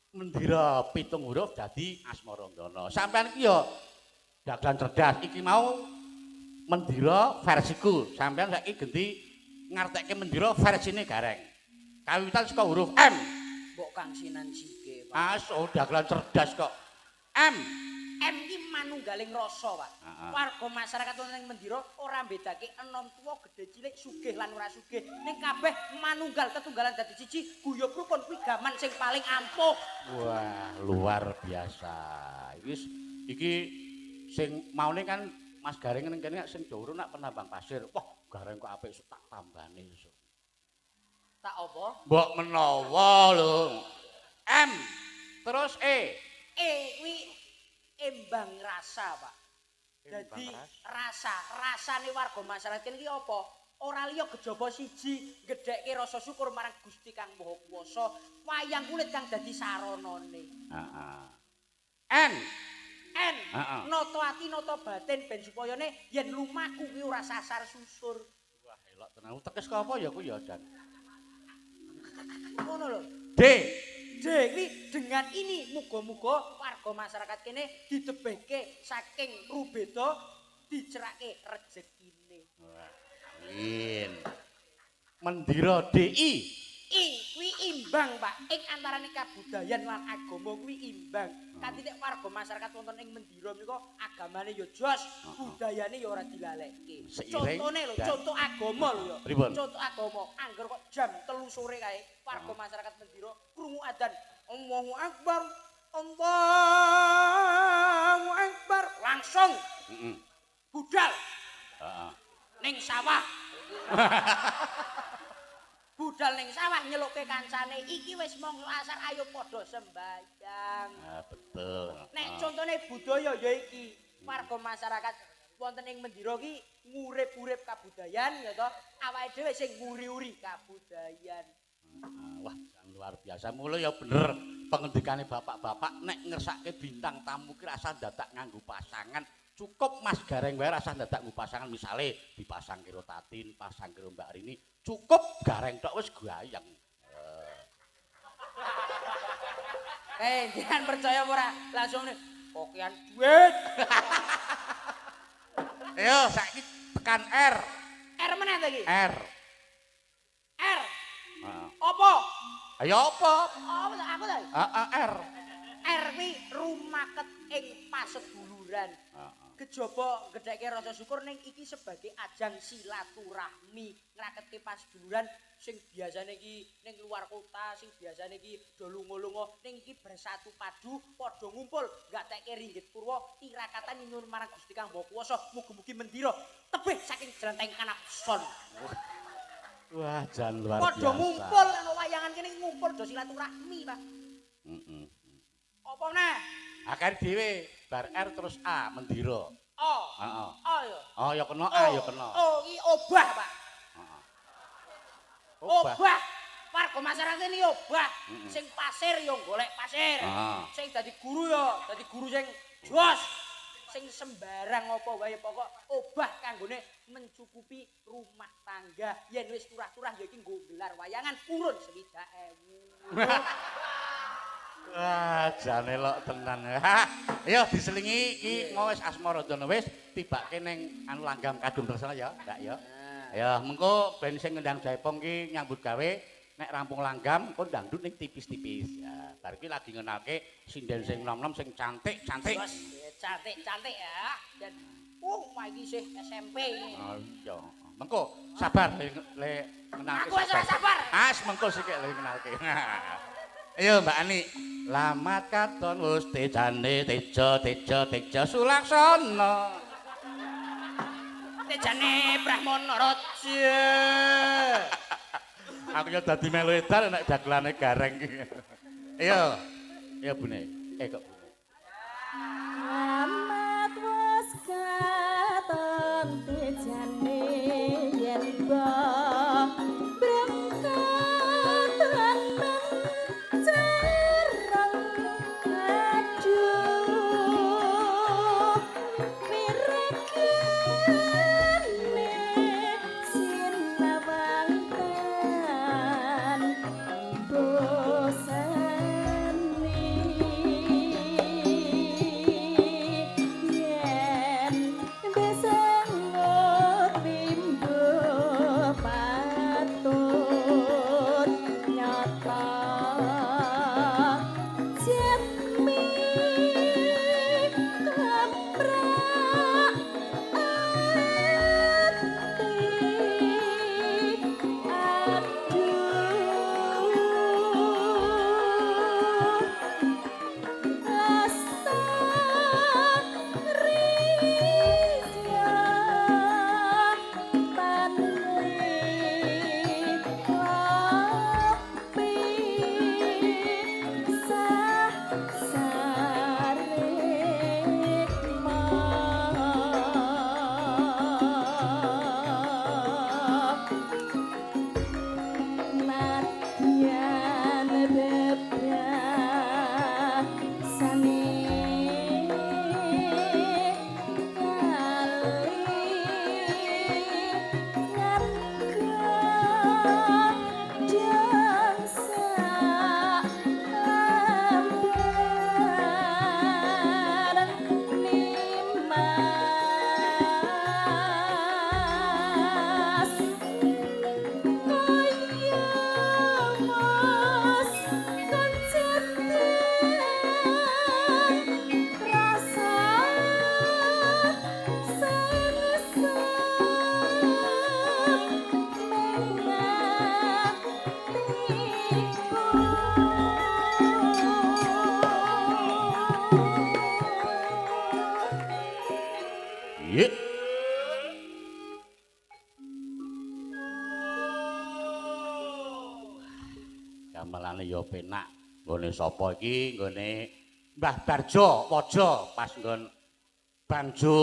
mendira pitung huruf dadi Asmarandana. Sampeyan iki ya dagelan cerdas. Iki mau mendira versiku. Sampeyan saiki genti ngartekke mendira versine Gareng. Kawitan saka huruf M. Mbok kang sinan sike, Pak. As, oh, dagelan cerdas kok. M. M ki manunggaling rasa, Pak. Heeh. Warga masyarakat wonten ing Mendira ora mbedake enom tuwa, gedhe cilik, sugih lan ora sugih. Ning kabeh manunggal tetunggalan dadi siji, guyub rukun kuwi gaman sing paling ampuh. Wah, luar biasa. Iki iki sing maune kan Mas Gareng ning kene sing durung nak penambang pasir. Wah, Gareng kok apik tak tambane esuk. Tak apa? Mbok menawa lho. M terus E. E kuwi embang rasa, Pak. Dadi rasa, rasane warga masyarakat kene iki apa? Ora liya kejaba siji, gedhekke rasa syukur marang Gusti Kang Maha Kuwasa, wayang kulit kang dadi saranane. Heeh. N. N, Heeh. nata ati nata batin ben supayane yen lumaku kuwi ora sasar susur. Wah, elok tenan. Tekes ke apa ya kuwi ya, Jan? Ngono lho. D. D kuwi dengan ini muga-muga warga masyarakat kene ditebihke saking rubeda dicerake rejekine. Wah, amin. Mendira DI. I kuwi imbang, Pak. Ing antarane kabudayan lan agama kuwi imbang. Katitik warga masyarakat wonten ing Mendira menika agamane ya jos, budayane ya ora dilalekke. Seiring Contone lho, contoh agama lho ya. Pripun? Contoh agama, angger kok jam 3 sore kae warga masyarakat Mendira krungu adzan Allahu Akbar, Allahu Akbar, langsung budal ning sawah. Budal ning sawah nyelukke kancane, iki wis mangsa asar ayo padha sembayang. Ah, betul. Nek contone budaya ya iki, warga masyarakat wonten ing Mendira ki ngurip-urip kabudayan ya toh, awake dhewe sing nguri-uri kabudayan. Ah, wah, jan luar biasa. Mula ya bener pengendikane bapak-bapak nek ngersake bintang tamu ki rasah dadak nganggo pasangan. Cukup Mas Gareng wae rasah dadak nganggo pasangan, misale dipasang karo Tatin, pasang karo Mbak Rini, cukup Gareng tok wis gayeng. Eh, jangan percaya apa ora? Langsung nih, kokian duit. Ayo saiki tekan R. R meneh ta iki? R. R. Heeh. Apa? Ayo apa? Apa ta aku ta? Heeh, R. R kuwi rumaket ing paseduluran. Heeh. Kejaba gedhekke rasa syukur ning iki sebagai ajang silaturahmi ngraketke paseduluran sing biasane iki ning luar kota, sing biasane iki do lunga-lunga, ning iki bersatu padu padha ngumpul gatekke ringgit purwa tirakatan nyuwun marang Gusti Kang Maha Kuwasa mugi-mugi Mendira tebih saking jlenteng kanapson. Wah, jan luar biasa. Padha ngumpul ana wayangan kene ngumpul do silaturahmi, Pak. Heeh. Apa neh? Akeh dhewe bar R terus A Mendira. O. Heeh. O ya. Oh ya kena A ya kena. O iki obah, Pak. Heeh. Obah. Obah. Warga masyarakat ini obah. Mm-mm. Sing pasir ya golek pasir. Ah. Sing dadi guru ya dadi guru sing jos. Sing sembarang apa wae pokok obah kanggone mencukupi rumah tangga. Yen wis turah-turah ya iki nggo gelar wayangan purun 60.000. Wah, jane lok tenan. Ayo diselingi iki mau wis Asmaradana wis tibake ning anu langgam Kadung Tresna ya, Mbak ya. Ayo mengko ben sing ngendang Jaipong ki nyambut gawe nek rampung langgam engko dangdut ning tipis-tipis. Ya, bar iki lagi ngenalke sinden sing nom-nom sing cantik-cantik. Jos, cantik-cantik ya. Dan wah iki sih SMP iki. Oh iya. Mengko sabar le, le ngenalke. Aku wis ora sabar. As mengko sik le ngenalke. Ayo Mbak Ani. Lamat katon wis tejane teja teja teja sulaksana. Tejane Brahmana Raja. Aku ya dadi melu edan nek dagelane gareng. Iya. Iya Bune. Eh kok Bune. Amat wis katon tejane yen brengkatan mencereng aduh wiregane sinawang tan boseni yen besengut wimbo patut nyata jemi keprak ati aduh rasa risya tanli lapi sah sarikma. Nadyan bebasane kali ngarga dangsa lambar nimas kaya mas kancetan rasa sengsem mengatiku. Iya. Gamelane ya penak. Nggone sapa iki? Nggone Mbah Barjo Waja pas nggon Bangjo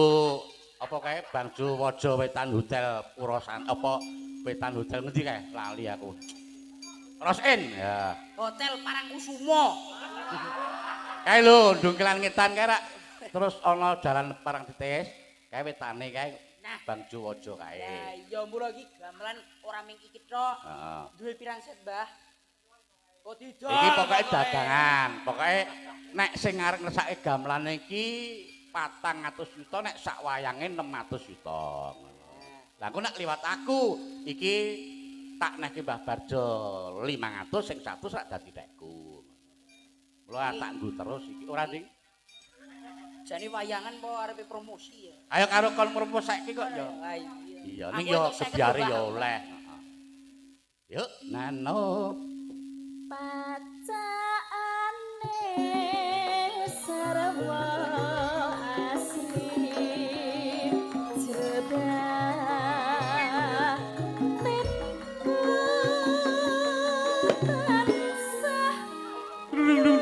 apa kae Bangjo Waja Wetan Hotel Purosan apa Wetan Hotel ngendi kae? Lali aku. Rosin ya. Hotel Parangkusumo. Kae lho ndungkelan ngetan kae rak. Terus ana jalan Parangtritis, kae wetane kae Nah. Bangjo Waja kae. Lah iya mula iki gamelan ora ming iki tok. Heeh. Duwe pirang set, Mbah? Oh didol. Iki pokoke dagangan, pokoke nek sing arep ngersake gamelan iki 400 juta nek sak wayange 600 juta. Lah engko nek liwat aku iki tak nehke Mbah Barjo 500 sing 100 rak dadi dekku. Mula tak nggo terus iki ora ding. Jane wayangan apa arepe promosi ya? Ayo karo kon promosi saiki kok ya. Lah iya. Iya ning Aku yo entuk 50 gebyare Mbah. ya oleh. Heeh. Yuk nano. Pacaane sarwa asli jebah tinku tansah lumur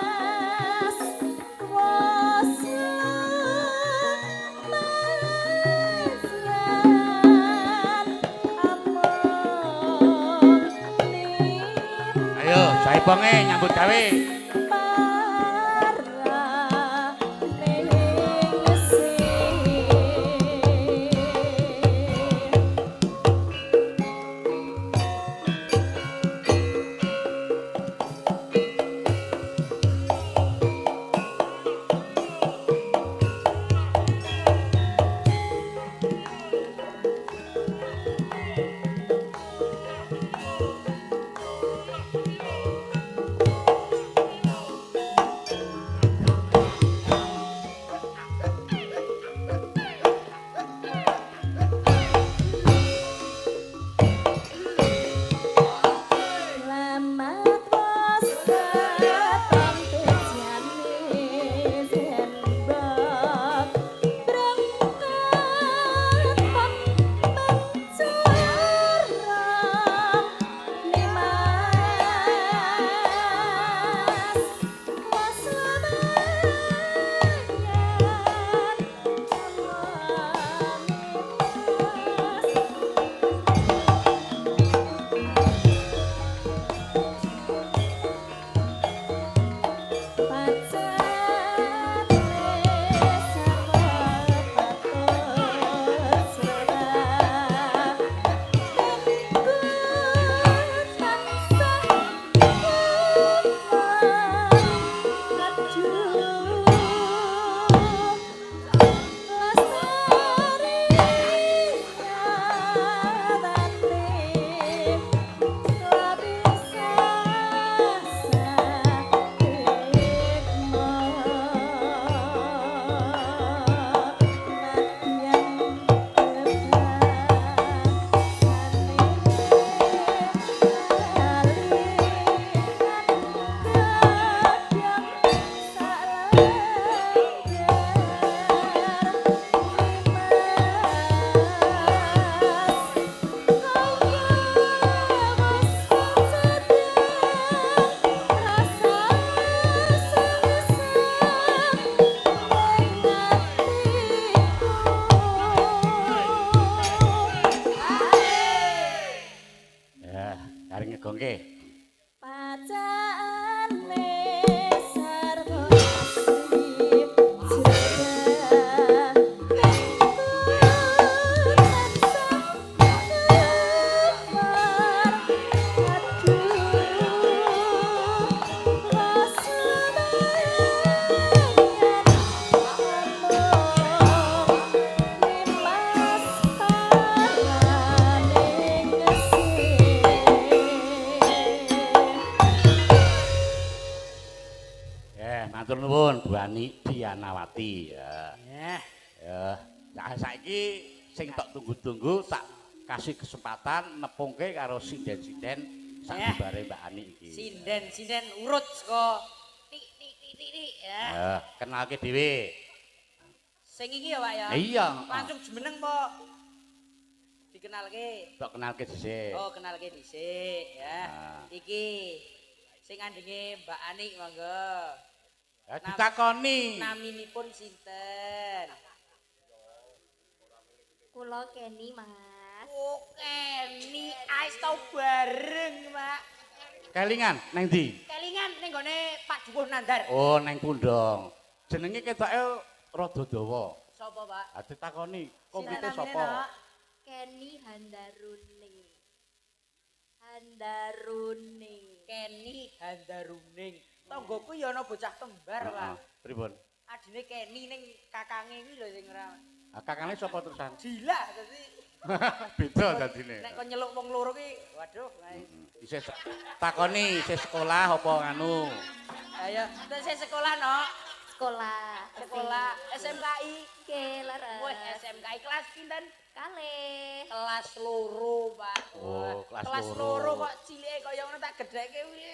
nimas wasa mazan among Ayo jaiponge nyambut gawe. para ningsih. Ayo. Lianawati ya. Ya. Ya, nah saiki sing tok tunggu-tunggu tak kasih kesempatan nepungke karo sinden-sinden sak bubare Mbak Ani iki. Sinden-sinden urut saka tik tik tik tik tik ya. Ya, kenalke dhewe. Sing iki ya, Pak ya. Iya. Langsung jumeneng po. Dikenalke. Tok kenalke dhisik. Oh, kenalke dhisik ya. Nah. Iki sing andinge Mbak Ani monggo. Ya ditakoni. Naminipun sinten? Kula Kenny, Mas. Oh, Kenny ais tau bareng, Pak. Kelingan neng ndi? Kelingan ning gone Pak Dukuh Nandar. Oh, neng Pundong. Jenenge ketoke rada dawa. Sapa, Pak? Ha ditakoni, komplite Sinten sapa? namine, Nok? Kenny Handaruning. Handaruning. Kenny Handaruning. Tanggoku ya ana bocah kembar, Pak. Heeh. Pripun? Adine Kenny ning kakange kuwi lho sing ora. Ah, kakane sapa terusan? Gila dadi Beda dadine. nek kon nyeluk wong loro ki, waduh. Isih takoni isih sekolah apa nganu? Ayo, terus saya sekolah, Nok. Sekolah. Sekolah SMKI. Oke, leres. Wah, SMKI kelas pinten? Kalih. Kelas loro, Pak. Oh, kelas kelas loro. loro kok cilike kaya ngono tak gedheke kuwi.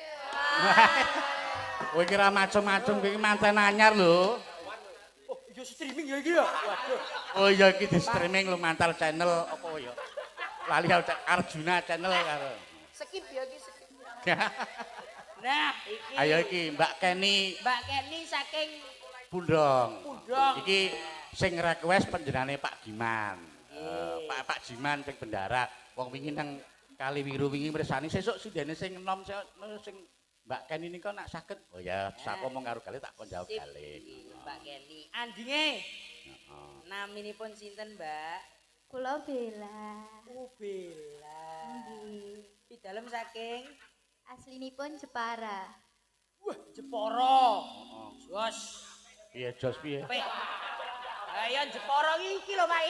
Kowe kira macem-macem kowe iki manten anyar lho. Oh, iya streaming ya iki ya. Waduh. Oh iya iki di streaming lho mantal channel apa ya? Lali aku Arjuna channel karo. Skip ya iki skip. Nah, iki. Ayo iki Mbak Kenny Mbak Kenny saking Pundong. Pundong. Iki sing request panjenengane Pak Giman. Pak Pak Jiman sing bendara. Wong wingi nang Kaliwiru wingi mirsani sesuk sindene sing enom sing Mbak Kenny nika nak saged. Oh ya, aku omong karo Galih tak kon jawab Sip. Galih. Mbak Kenny. Andinge Heeh. naminipun sinten, Mbak? Kula Bella. Oh, Bella. Nggih. Pidalem saking Aslinipun Jepara. wah, Jepara. Heeh. Jos. Piye jos piye? Pe. Ayo Jepara iki lho, Pak.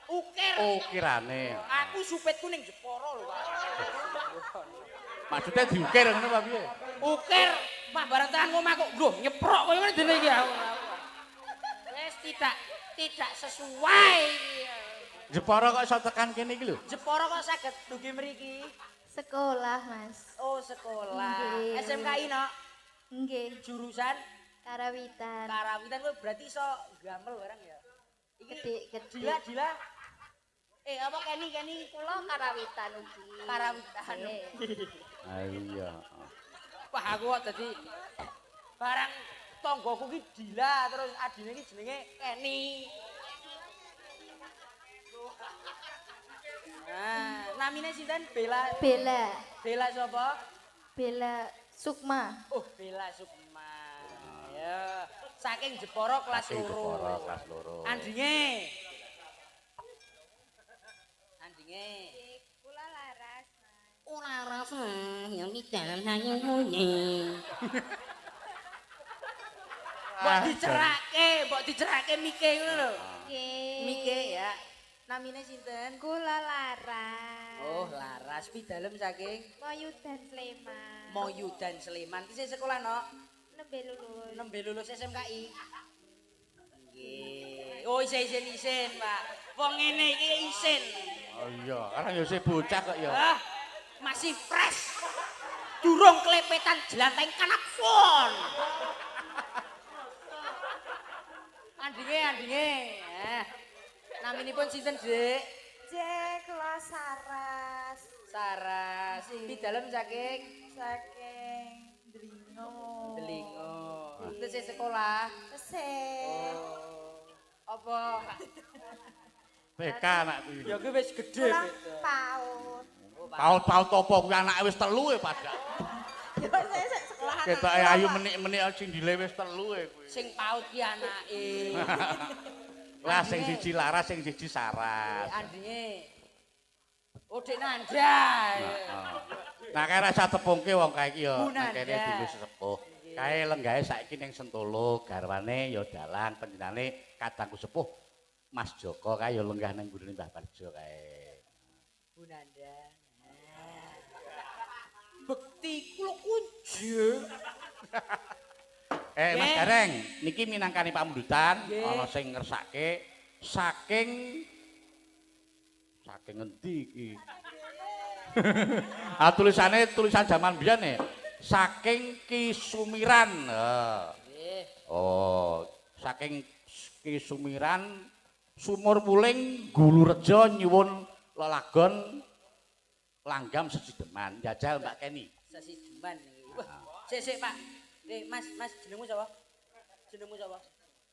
Ukir. Oh, kirane. Aku supitku ning Jepara lho, Pak. Maksudnya diukir ngono apa piye? Ukir, mah barang tekan omah kok lho nyeprok koyo ngene dene iki aku. Wis tidak sesuai. Jepara kok iso tekan kene iki lho. Jepara kok saged dugi mriki? Sekolah, Mas. Oh, sekolah. Nggih. SMKI, Nok. Nggih. Jurusan Karawitan. Karawitan kowe berarti iso gamel barang ya. Iki Gede-gede. Dila, Dila. Apa Kenny, Kenny? Kula karawitan ugi. Karawitan. Nggih. Ah iya. Wah, aku kok dadi barang tanggoku ki Dila terus adine ki jenenge Kenny. Nah, namine sinten? Bella. Bella. Bella sapa? Bella Sukma. Oh, Bella Sukma. Ya, saking Jepara kelas Saking loro. Jepara kelas loro. Andinge. Andinge. Kula Laras, Mas. Ora rasa yang di dalam saking bunyi. Mbok dicerake, mbok dicerake mike ngono lho. Nggih. Mike ya. Namine sinten? Kula Laras. Oh, Laras pidalem saking Moyudan Sleman. Moyudan Sleman. Ki sing sekolah, Nok. Nembe lulus. Nembe lulus SMKI. Nggih. Oh, isih isin-isin, Pak. Wong ngene iki isin. Oh iya, karena ya sih bocah kok ya. Ah, masih fresh. Durung klepetan jelanteng kanapon. Andinge, andinge. Eh. Naminipun sinten, Dik? Cek kula Saras Saras. Pidalem saking saking Dlingo. Delingo. Tesih sekolah. Tesih. Oh. Apa? TK anak kuwi. Ya kuwi wis gedhe Kula beda. PAUD. Paut-paut apa kuwi anake wis telu e padha. Ya saya sik sekolah. Ketoke ayu menik-menik cindile wis telu e kuwi. Sing PAUD ki anake. Lah sing siji Laras, sing siji Saras. Andinge. Oh, Dek Nanda. Heeh. Nah kae rasa tepungke wong kae iki ya Bu nang kene Nanda. dienggo sesepuh. Kae lenggahe saiki ning Sentolo, garwane ya dalang panjenengane kadangku sepuh Mas Joko kae ya lenggah nang gurune Mbah Parjo kae. Bu Nanda. Bekti kula kunjung. Mas Gareng, niki minangkani pamundutan Nggih. ana sing ngersake saking saking ngendi iki? Ah, tulisane tulisan jaman biyen e. Saking Ki Sumiran. Heeh. Nggih. Oh, saking Ki Sumiran Sumur Wuling Gulurejo nyuwun lelagon langgam sesideman. Jajal Mbak Keni. Sesideman iki. Wah, sik sik Pak. Mas, Mas jenengmu sapa? Jenengmu sapa?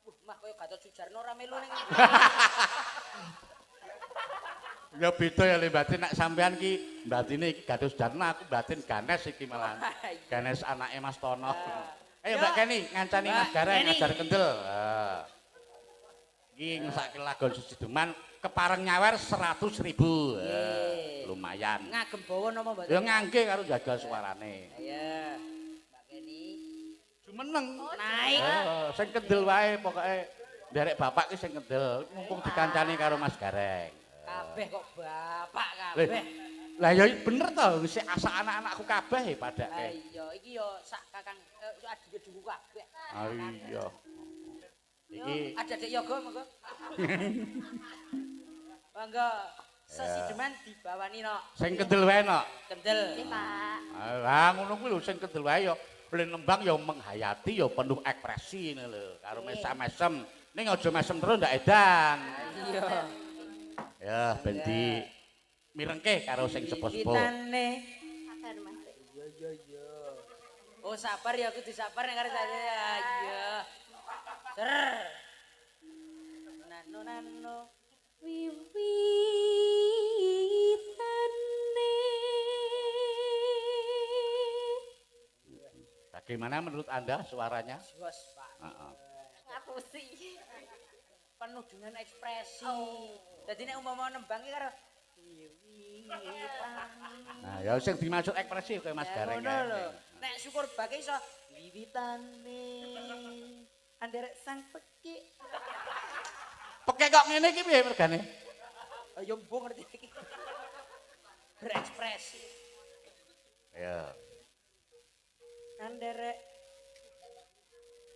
Wah, mah koyo Gatot Sujarno ora melu ning. Ya beda ya le batin nek sampean ki batine iki Gatot Sujarno, aku batin Ganes iki malahan. Ganes anake Mas Tono. Ayo Mbak Keni ngancani Mas Gareng ngajar kendel. Heeh. Iki ngesake lagon sesideman kepareng nyawer 100.000. Lumayan. Ngagem bawa napa mboten? Ya ngangge karo jagal suarane. Iya. Mbak Keni. Jumeneng. Naik. Sing kendel wae pokoke nderek bapak ki sing kendel mumpung dikancani karo Mas Gareng. Kabeh kok bapak kabeh. Lah ya bener to, sik asa anak-anakku kabeh e padake. Lah iya, iki yo sak kakang adike-adikku kabeh. Ah iya. Iki ada Dek Yoga monggo. Monggo. Sesideman dibawani no. Sing kendel wae no. Kendel. Nggih, Pak. Lah ngono kuwi lho sing kendel wae ya boleh nembang ya menghayati ya penuh ekspresi ngene lho karo mesam-mesem. Ning aja mesem terus ndak edan. Iya. Ya ben di mirengke karo sing sepuh-sepuh. Wiwitane. Sabar Mas. Iya iya iya. Oh sabar ya kudu sabar nek karo saya. Iya. Ser. Nano nano. Wiwitane. Bagaimana menurut Anda suaranya? Jos, Pak. Heeh. Ngapusi. Penuh dengan ekspresi. Dadi nek umpama nembang iki karo wiwitane. Nah, ya sing dimaksud ekspresi kaya Mas Gareng. Ngono lho. Nek syukur bake iso wiwitane. Anderek sang pekik. Pekik kok ngene iki piye mergane? Ayo mbuh ngerti iki. Berekspresi. Ya. Anderek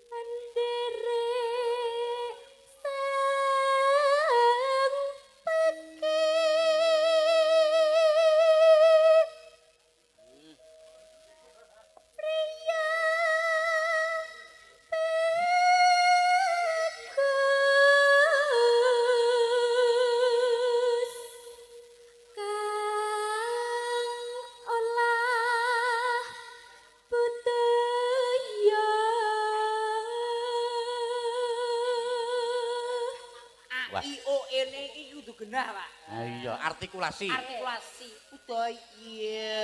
Anderek sang pekik. Priya bagus kang olah budaya. A I O N E iki kudu genah, Pak. Ah iya, artikulasi. Artikulasi budaya.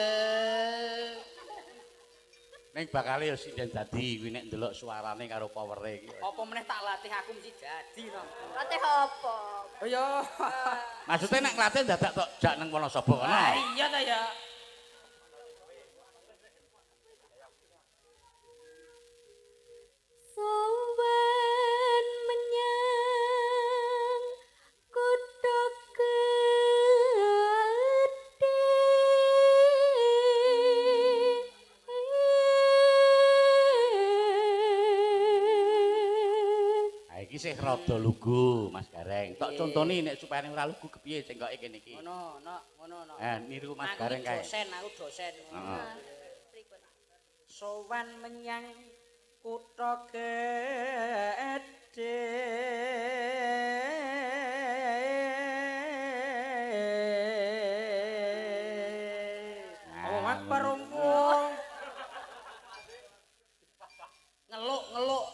Ning bakale ya sinden dadi kuwi nek ndelok suarane karo powere iki. Apa meneh tak latih aku mesti jadi no. Latih apa? Oh iya. Maksudnya nek nglatih dadak tok jak nang Wonosobo kono. Ah iya ta ya. Sowan menyang kutha gedhe. Nah iki sih rada lugu Mas Gareng. Tok contoni nek supaya ora lugu kepiye cengkoke kene iki. Ngono, no, ngono, no. Niru Mas Aku Gareng iki kae. dosen, aku dosen. Heeh. Sowan menyang kutha gedhe. Allahu Akbar wong. Ngeluk-ngeluk.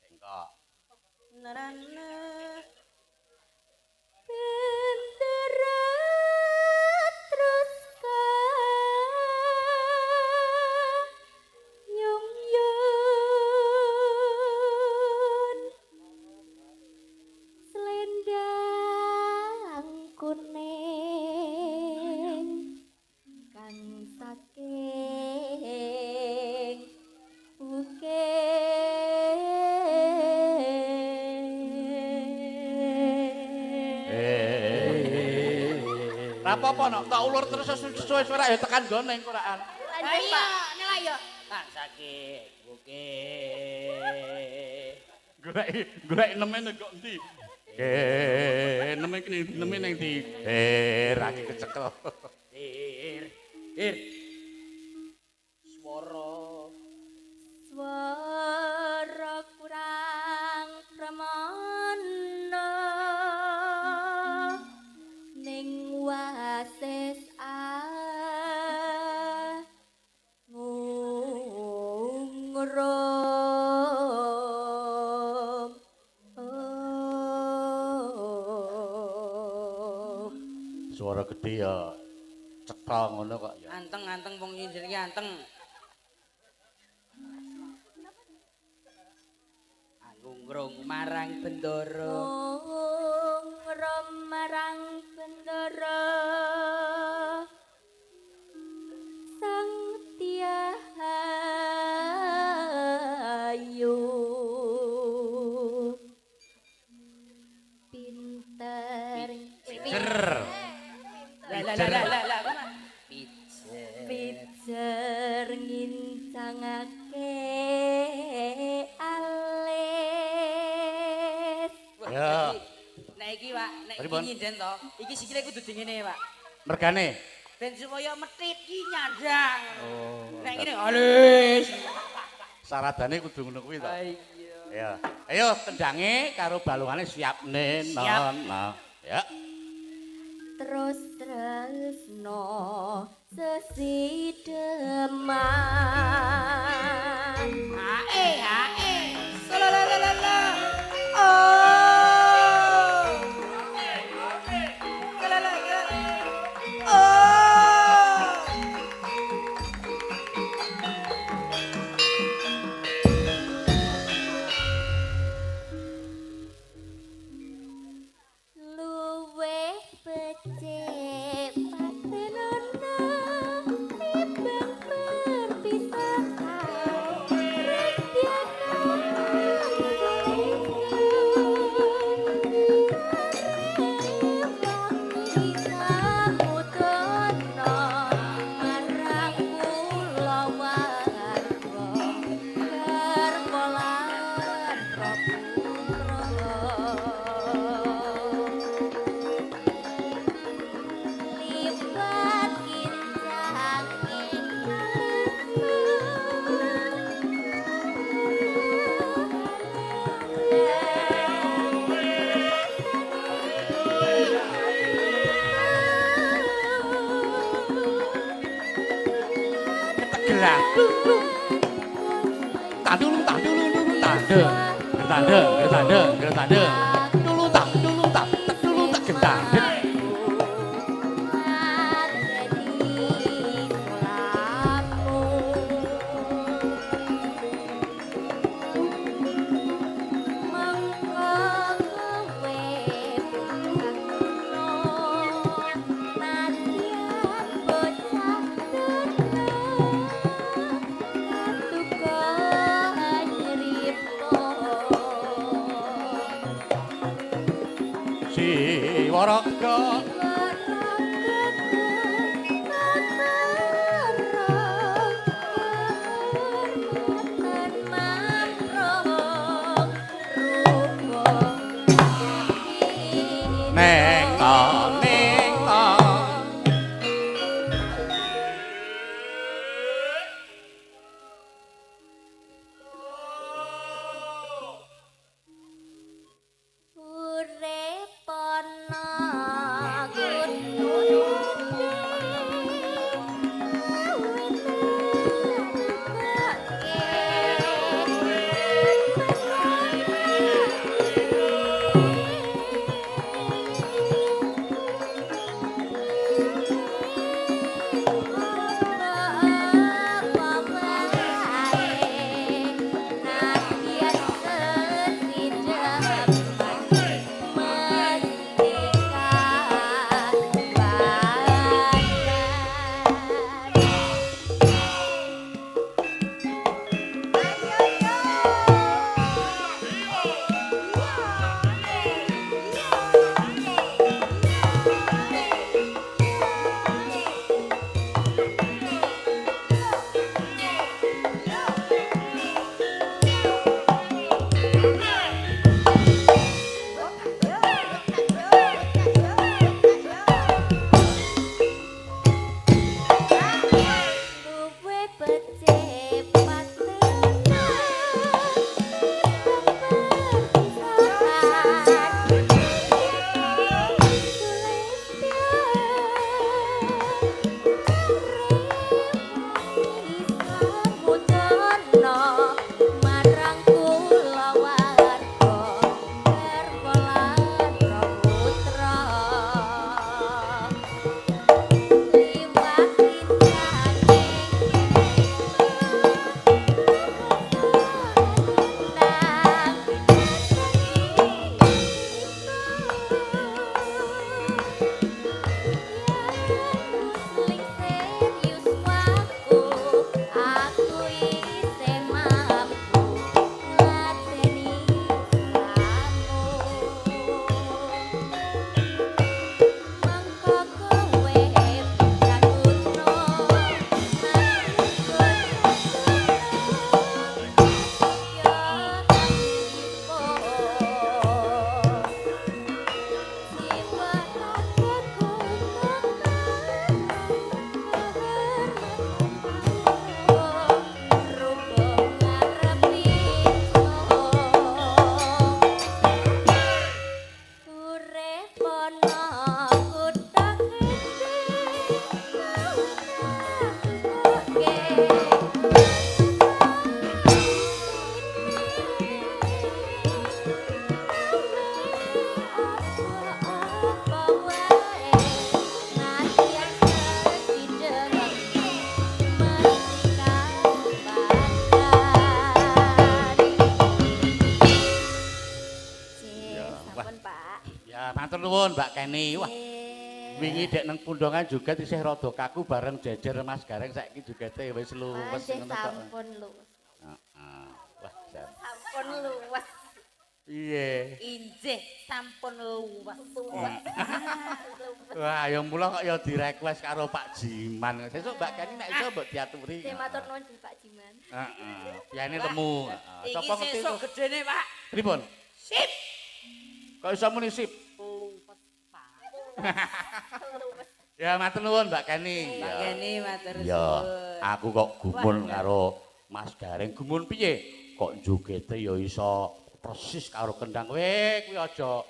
Cengkok. Na-na-na. Bendera terus kanyumyun selendang kuning kang saking bukit. Ra apa-apa nok, tak ulur terus suwe-suwe ya tekan gone Quran. Lanjut, Pak. Kang saking bukit. Golek golek neme kok endi? Neme neme ning ndi? Ra kecekel. Ir. Ir. Swara Swara kurang pramana ning wasis angungrum. Oh. Suara gede ya cetha ngono kok ya. Anteng-anteng wong jenenge anteng. Angungrum marang bendara. Ngungrum marang bendara sang tiahayu pinter Jer. Lah lah lah lah lah. Pijer. Pijer ngincangake alis. Wah, Ya. dadi, nek iki, Pak, nek iki Pripun? nyinden to, iki sikile kudu dingene, Pak. Mergane. Ben supaya metit ki nyandang. Oh. Nek ngene alis. Saradane kudu ngono kuwi to. Iya. Ya. Ayo kendange karo balungane siap nen. Siap. Nah. Ya. Terus tresno sesideman. Hae hae. Salalalala. Oh. Salalala. Oh. Luweh becik patenono timbang perpisahan. Lipat kincanging Ketegelan. Tandung tandung tandung. Tandung, tandung, tandung. Dulu tak, dulu tak, dulu tak gendang. Siwaraga neng to ning to. Urip ana kudu Keni. Wah, wingi dek nang pundongan juga isih rada kaku bareng jejer Mas Gareng saiki jogete wis luwes ngono kok. Sampun luwes. Heeh. Wah, jan. Sampun luwes. Piye? Injih sampun luwes. Wah, ya mula kok ya direquest karo Pak Jiman. Sesuk Mbak Keni nek iso mbok diaturi. Matur nuwun Pak Jiman. Heeh. Piyane temu. Heeh. Sapa ngerti sesuk gedene, Pak. Pripun? Sip. Kok iso muni sip? Luwes, Pak. Ya matur nuwun Mbak Keni. Mbak Keni matur suwun. Ya, aku kok gumun karo Mas Gareng. Gumun piye? Kok jogete ya iso persis karo kendang. Kowe kuwi aja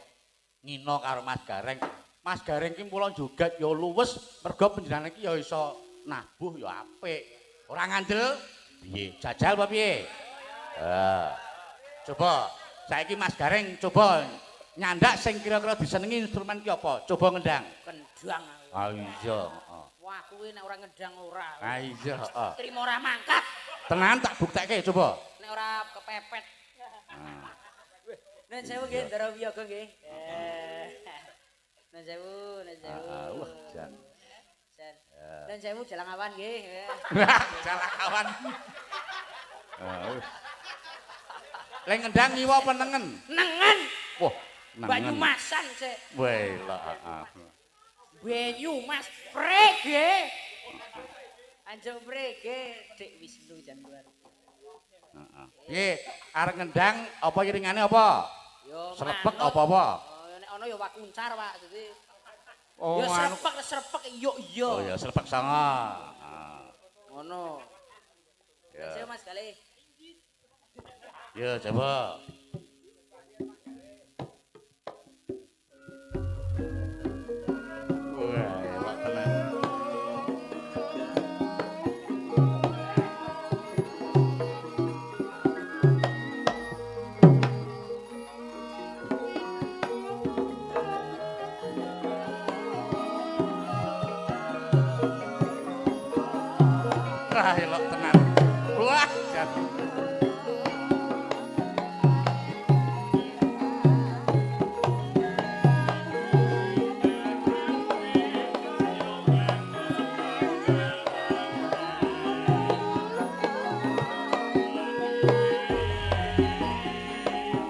ngina karo Mas Gareng. Mas Gareng ki mula joget ya luwes mergo panjenengan iki ya iso nabuh ya apik. Ora ngandel piye? Jajal apa piye? Coba saiki Mas Gareng coba nyandak sing kira-kira disenengi instrumen ki apa? Coba ngendang. Kendang aku. Ah iya, heeh. Wah, kuwi nek ora ngendang ora. Ah iya, heeh. Trimo ora mangkat. Tenan tak buktekke coba. Nek ora kepepet. Nuwun sewu nggih, Ndara Wiyaga nggih. Nuwun sewu, nuwun sewu. Wah, jan. Jan. Nuwun sewu jalang awan nggih. Jalang awan. Wis. Lek ngendang ngiwa apa nengen? Nengen. Wah, nengen. Banyumasan sik. Weh, lah, heeh. Banyumas prege. Anjuk prege Dik Wisnu jan luar. Heeh. Piye? Arep ngendang apa iringane apa? Yo srepek apa-apa? Oh, nek ana ya wakuncar, Pak. Dadi oh, ya srepek, srepek yo iya. Oh ya srepek sanga. Heeh. Ngono. Ya. Mas kali. Ya, coba. Wah, elok tenan. Wah, elok tenan. Wah, jan.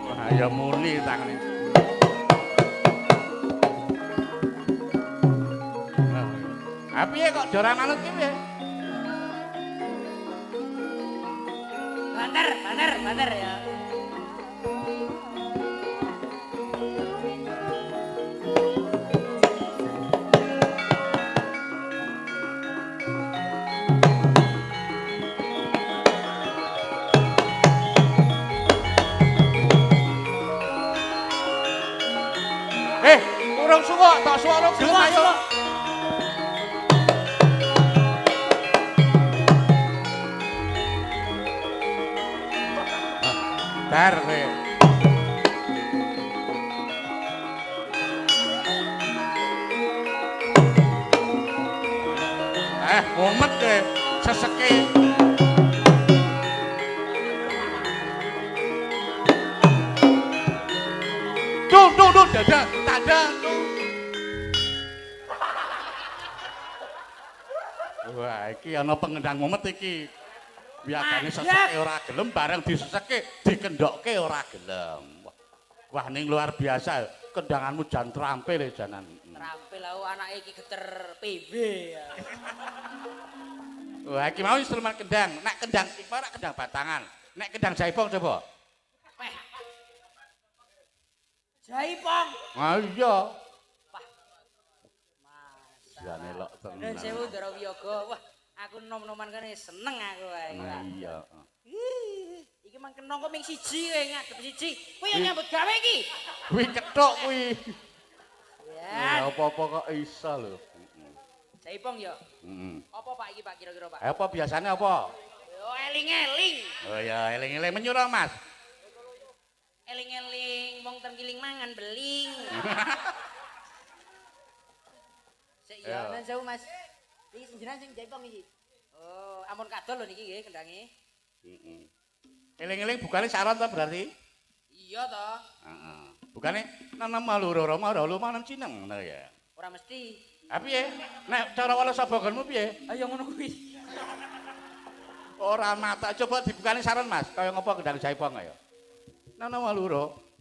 Wah, ya muni tangane. Ah, piye kok ora manut ki piye? Banter, banter, banter ya. Urung suwuk, tok suwuk urung gelem ayo. Bar kowe. Mumet kowe, seseke. Dung dung dung dadah, dadah. Wah, iki ana pengendang mumet iki. Biasane seseke ora gelem, bareng diseseke dikendokke ora gelem. Wah, ning luar biasa. Kendanganmu jan terampil ya janan. Terampil aku anake iki geter PW. Wah, iki mau instrumen kendang. Nek kendang iki ora kendang batangan. Nek kendang jaipong coba. Peh. Jaipong. Ah iya. Wah. Mas. Jane lok tenan. Nuwun sewu Ndara Wiyaga. Wah, aku nom-noman kene seneng aku wae. Nah, iya. Iki mang kena kok ming siji kowe ngadep siji. Kowe yo nyambut gawe iki. Kuwi kethuk kuwi. Ya. Ya apa-apa kok iso lho. Jaipong yo. Heeh. Apa Pak iki Pak kira-kira Pak? Apa biasane apa? Yo eling-eling. Oh ya, eling-eling menyuruh Mas. Eling-eling wong tengkiling mangan beling. Sik ya, nuwun sewu Mas. Iki jenengan sing jaipong iki. Oh, ampun kadol lho niki nggih kendange. Heeh. Eling-eling bukane saron to berarti? Iya to. Heeh. Bukane 6 6 8 2 8 5 6 cineng ngono ya. Ora mesti. Ha piye? Nek cara Walasa Bogonmu piye? Ayo ngono kuwi. Ora mata, coba dibukane saran Mas, kaya ngopo kendang jaipong ayo. 6 6 8 2.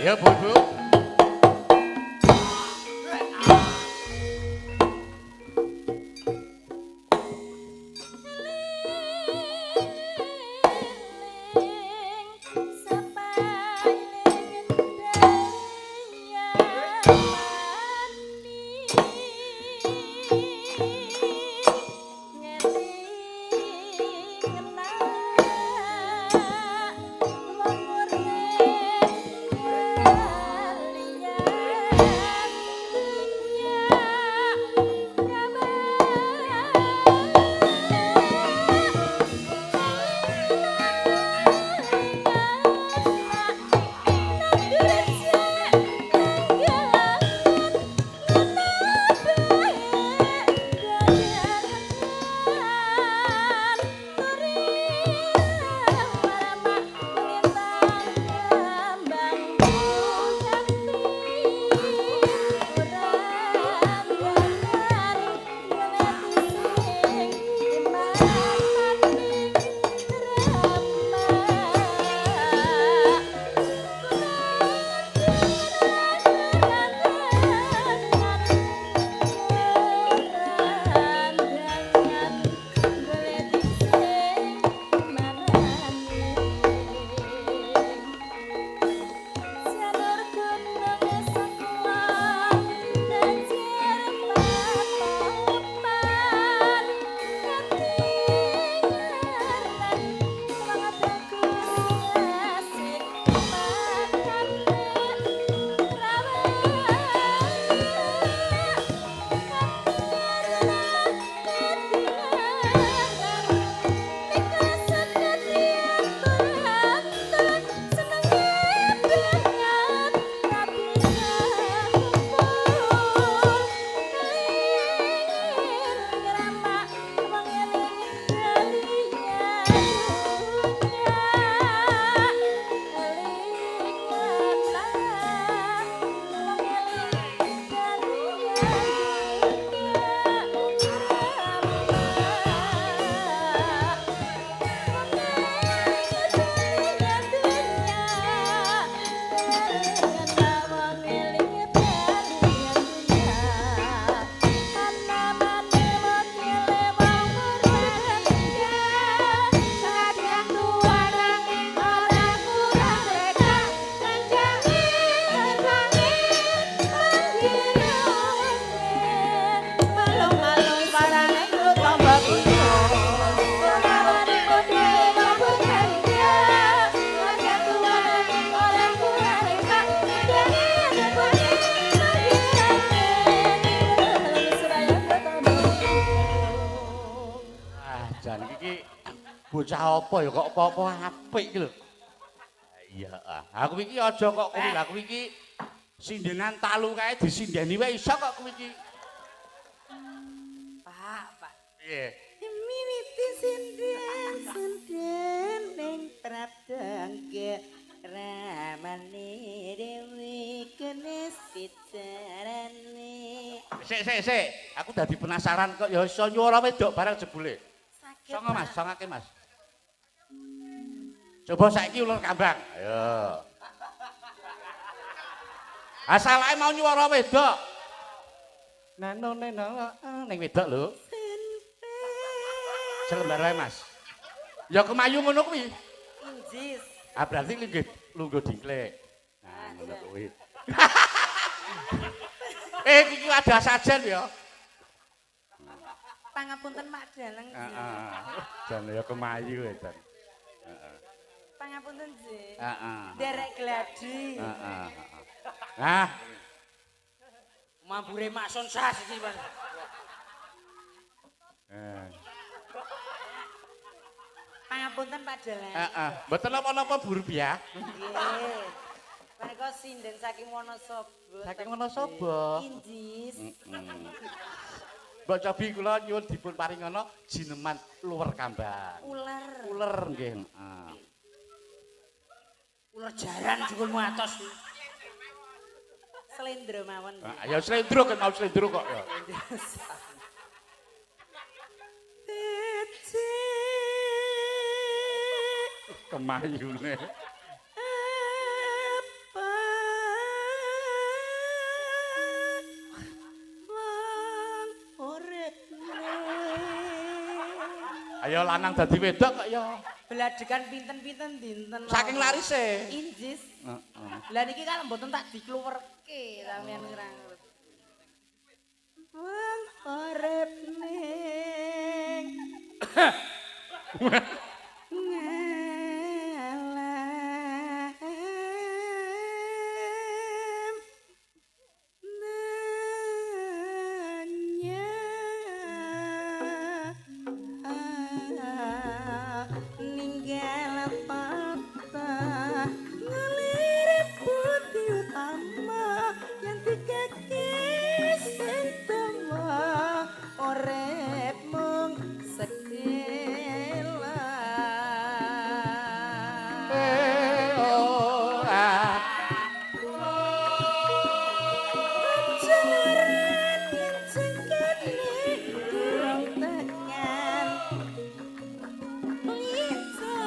Ya Bu, Bu. Bocah apa ya kok apa-apa apik iki lho. Iya, aku iki aja kok kuwi lha aku iki sindenan talu kae disindeni wae iso kok kuwi iki. Pak, Pak. Piye? Mimiti sinden sinden ning prabdangke ramane dewe kenes bicarane. Sik sik sik, aku dadi penasaran kok ya iso nyuwara wedok barang jebule. Songo Mas, songake Mas. Coba saiki ulur kambang. Ayo. Asalake mau nyuwara wedok. Nano neno ning wedok lho. Selembar wae Mas. Ya kemayu ngono kuwi. Injis. Ah berarti lungguh lungguh dingklek. Nah, ngono kuwi. Iki ada sajen ya. Pangapunten Pak Dalang. Heeh. Jan ya kemayu ya, Jan. Heeh. Pangapunten nggih. Heeh. Derek gladi. Heeh. Nah, Mambure Makson sas iki, Mas. eh. Pangapunten Pak Dalang. Heeh. Mboten napa-napa Bu Rubiah. Nggih. Menika sinden saking Wonosobo. Saking Wonosobo. Injis. Heeh. Mbok cobi kula nyuwun dipun paringana jineman luwer kambang. Ular. Uler nggih, heeh. Ular jaran jukulmu atos. Slendro mawon. Ah, ya slendro kan mau slendro kok ya. Kemayune. Apa wong uripne? Ayo lanang dadi wedok kok ya. Beladegan pinten-pinten dinten. Saking larise. Injis. Heeh. Lah niki kan mboten tak dikluwerke sampean ora ngerti. Wong urip ning ngalam nanya ninggal tata ngalir putih utama yang dikekis sing dawa urip mung sekelas. Eh, ora. Jalaran yen cengkene durung tekan. Lica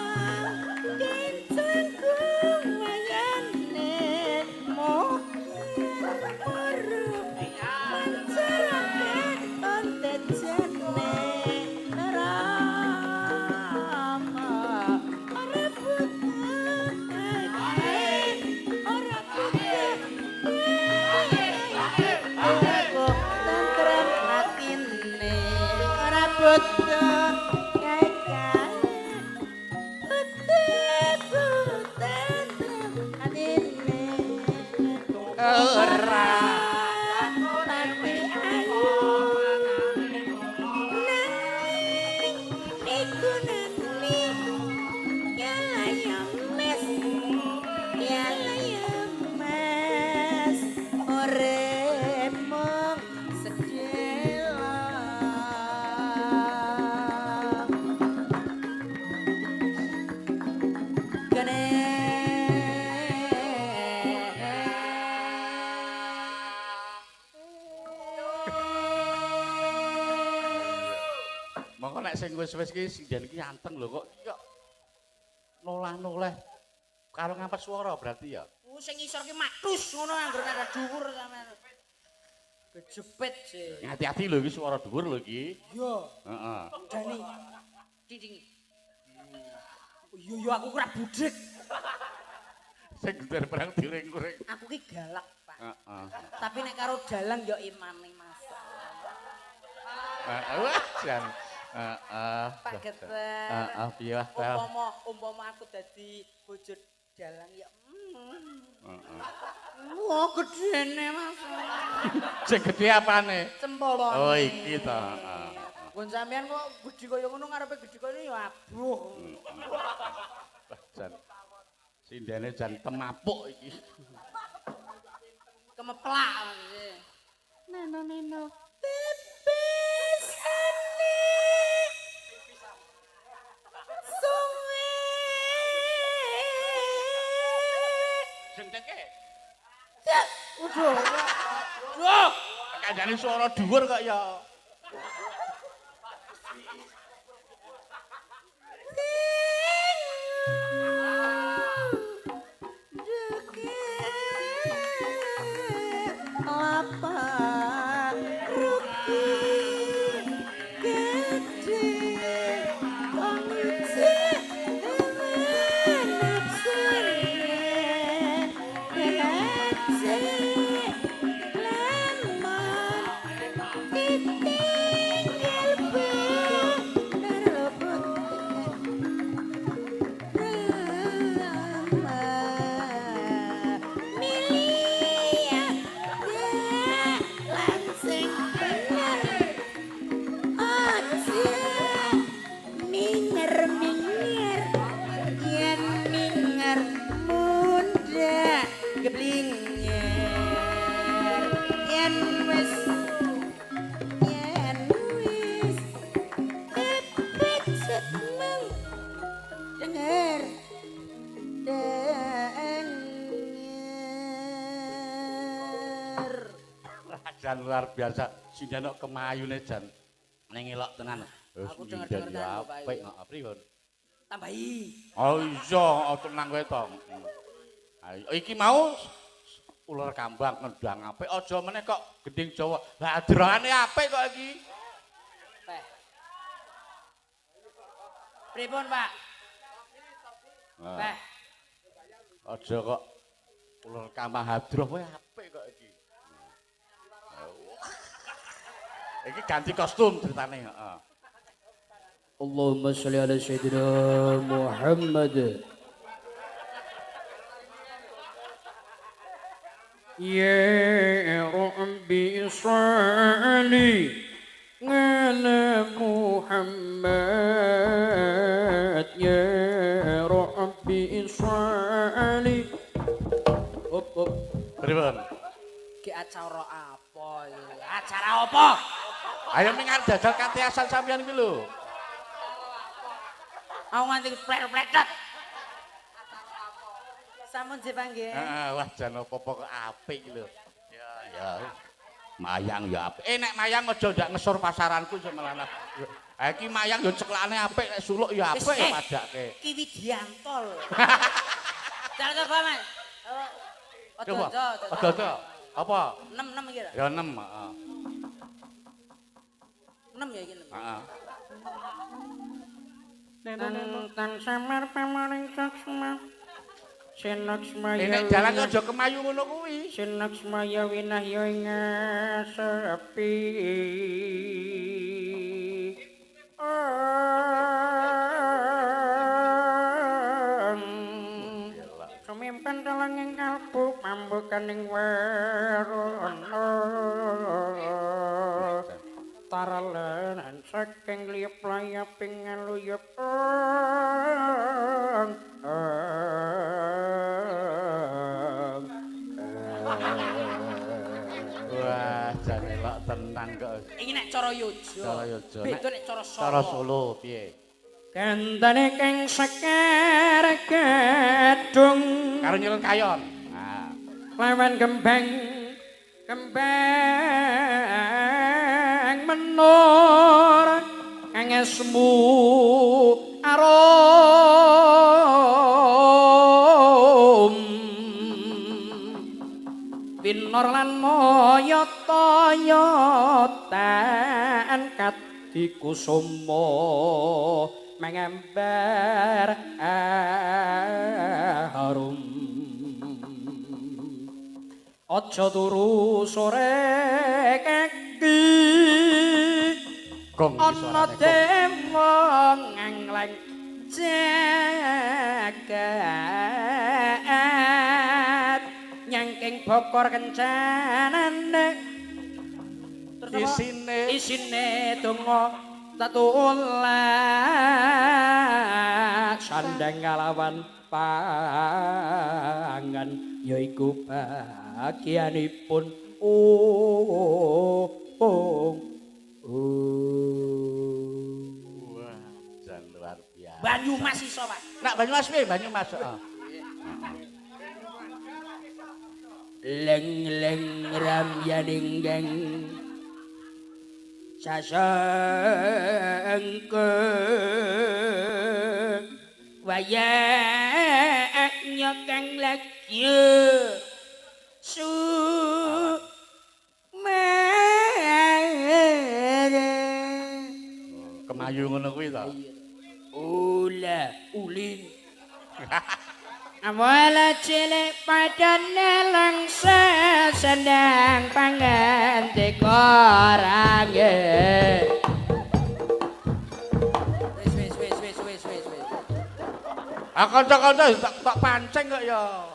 kinclengku wayane mokir urup mancarake ontejane Rama ora butuh ora butuh aku tentrem atine ora butuh kae butuh tentrem atine Ora. pati ayu nanging iku nani ya ya mes ya ya mas urip mung sedhela. Gane Mongko nek sing wis-wis ki sinden ki anteng lho kok iki kok nolah-noleh karo ngampet swara berarti ya. Sing ngisor ki matus ngono anggere nada dhuwur sampean. Kejepit sih. Hati-hati lho iki swara dhuwur lho iki. Iya, Heeh. Dani. Dinding. Iya iya aku ora budhek. Sing gender perang diring-uring. Aku ki galak, Pak. Heeh. Tapi nek karo dalang ya imane Mas. Heeh, wah jan. Heeh. Pak Geter. Heeh, piye wah. Tel. Umpama umpama aku dadi bojo dalang ya Heeh. Wah, gedene Mas. Sing gedhe apane? Cempolone. Oh iki to, heeh. Nggon sampean kok gedhe kaya ngono ngarepe gedhe kaya ya abuh. Wah jan. Sindene jan temapuk iki. Kemeplak maksudnya. Neno neno bebesane suwe. Sing cengke. Waduh. Duh. Kandhane swara dhuwur kok ya. Lapak rugi gede once nafsune gece lemon itu Meng denger denger. Jan luar biasa. Sinden kok kemayune jan ning elok tenan. Wis Aku denger-denger nyinden tenan ya kok, Pak, apik, iki. heeh, pripun? Tambahi. Oh iya, oh, tenang kowe to. Ayo iki mau ular kambang ngendang apik aja meneh kok gending Jawa. Lah adrane apik kok iki. Peh. Pripun, Pak? Nah, Peh. aja kok ular kambang hadroh kowe apik kok iki. Iki ganti kostum ceritane, heeh. Allahumma sholli ala sayyidina Muhammad. Ya Rabbi salli ala Muhammad. Ya Rabbi salli. Hop hop. Pripun? Ki acara apa iki? Acara apa? Ayo mingan jajal katiasan sampean iki lho. Aku nganti plet-pletet. Sampun sih panggih. Heeh, wah jan apa-apa kok apik iki lho. Ya ya. Mayang ya apik. Eh nek mayang aja ndak ngesur pasaranku iso malah. Ha iki mayang ya ceklane apik, nek suluk ya apik Wis, eh. padake. Ki Widianto lho. Cara coba, Mas. Oh, Coba. Ojo, ojo. Aja aja. Apa? 6 6 iki lho. Ya 6, heeh. 6 ya iki 6. Heeh. Tang samar pamaring saksma. Sinaksma Eh nek jalan aja kemayu ngono kuwi. Sinaksma ya winahya ing sepi. Sumimpen dalang ing kalbu pambukaning werana. Taralenan saking liyep layaping ngaluyep. Wah, jan elok tenan kok. Iki nek cara Yojo. Cara Yojo. Beda nek cara Solo. Cara Solo piye? Gandane kang sekar gadung Karo nyelon kayon. Nah, lawan kembang kembang menur kang esmu arum pinor lan mayata yatan kadikusuma mengembar harum. Aja turu sore kaki gong iki ana suarane, gong. dewa ngangleng jagat nyangking bokor kencanane Terus apa? Isine isine donga tetulak sandang kalawan pangan yaiku bagianipun oh. Wah, jan luar biasa. Banyumas iso, Pak. Nak Banyumas piye? Banyumas, heeh. Leng-leng ramyaning gang sasangka wayaknya kang lagi su Kemayu ngono kuwi to. Ula ulin. Awala cilik padane langsa sendang pangan dikorange. Wis wis wis wis wis wis wis. Ah kanca-kanca tak pancing kok ya.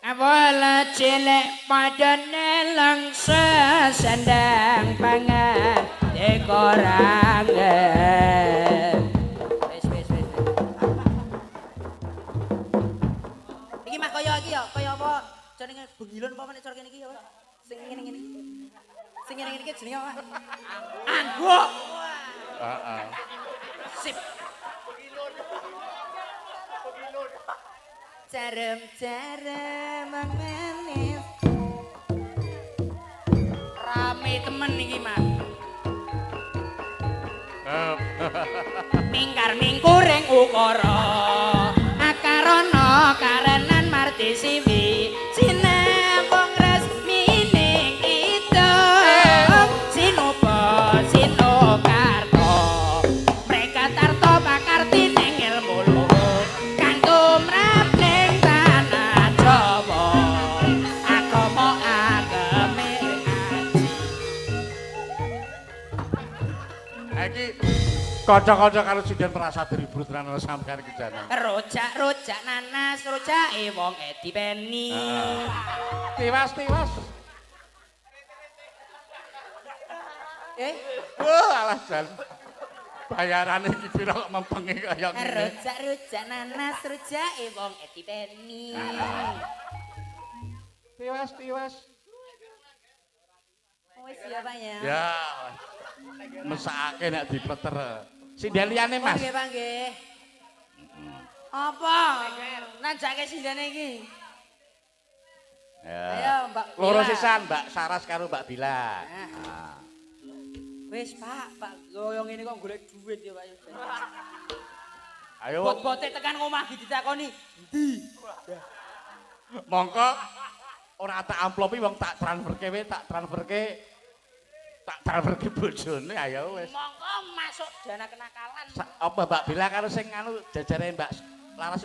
Awala cilik padane langsa sendang pangan dikorange. Wis wis wis. Iki mah kaya iki ya, kaya apa jenenge bengilon apa nek cara kene iki ya? Sing ngene-ngene. Sing ngene iki jenenge apa? Angguk. Heeh. Sip. Jarem-jarem manis. Rame temen iki, Mas. Mingkar mingkuring ukara. Akarana karenan marti siwi. Sinembung resmining ida. Sinupa sinukarta. Mereka tarta pakartining ilmu luhur. Kang tumrap ning tanah Jawa. Agama agame aji. Iki kanca-kanca karo sinden merasa diribut tenan sampean iki jane. Rojak-rojak nanas, rojake wong edipeni. Tiwas, tiwas. Eh, Wah, alah jan. Bayarane iki pira kok mempengi kaya ngene. rujak-rujak nanas, rujake wong edipeni. Tiwas, tiwas. Wis ya, Pak ya. Ya. Mesakake nek dipleter. Sinden liyane, Mas. Nggih, Pak nggih. Apa? Nanjake sindene iki. Ya. Ayo, Mbak Loro Bila. sisan, Mbak Saras karo Mbak Bila. Nah. Wis, Pak, Pak koyo ngene kok golek duit ya, Pak. Ayo Bot-bote tekan omah iki ditakoni, mongko ora tak amplopi wong tak transferke we, tak transferke tak transferke bojone ayo wis. "Mongko masuk dana kenakalan." Apa Mbak Bila karo sing anu jajare Mbak Laras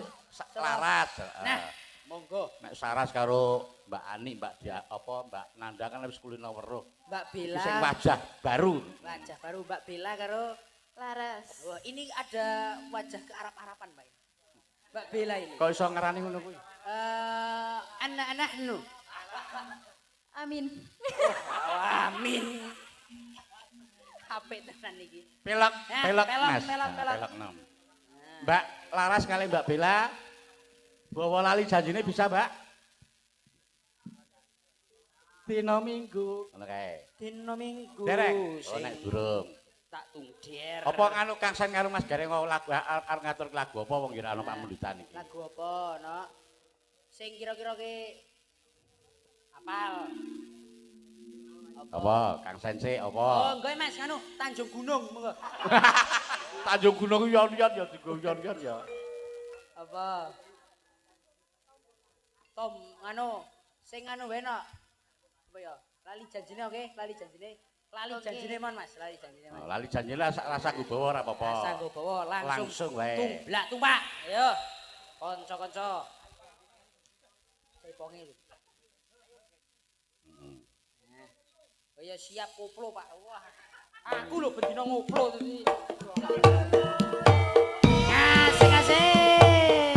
Laras. Nah, monggo. Nek Saras karo Mbak Ani, Mbak Dia apa Mbak Nanda kan wis kulino weruh. Mbak Iki Bella. sing wajah baru. Wajah baru Mbak Bella karo Laras. Wah, ini ada wajah ke Arab-Araban, Pak. Mbak Bella ini. Kok iso ngerani ngono kuwi? Eh, anak-anak nu. Amin. Amin. Apik tenan iki. Pelok, Eh, pelok, pelok, Mas. pelok, Nah, pelok. pelok nom. Mbak Laras kali Mbak Bella bawa lali janjine bisa, Mbak? Dina Minggu. Ngono kae. Dina Minggu. Dereng. Oh sing nek durung. tak tungder. Apa nganu Kang Sen karo Mas Gareng wau lagu arep ngatur lagu apa wong ya ora ana pamundutan iki. Lagu apa, Nok? Sing kira-kira ki apal. Apa Kang Sen sik Oh, apa? enggak Mas, anu Tanjung Gunung, monggo. Tanjung Gunung yon-yon ya dienggo yon-yon ya. Apa? Tom, anu sing anu wae, Nok. Apa ya? Lali janjine oke, lali janjine. Lali Oke. janjine mon, Mas, lali janjine, Mas. Oh, lali janjine rasa nggo bawa ora apa-apa. Rasa nggo bawa langsung. Langsung wae. Tumblak tumpak. Ayo. Kanca-kanca. Ceponge lho. Nah. Kaya siap koplo, Pak. Wah. Aku lho bendina ngoplo dadi. Asik asik.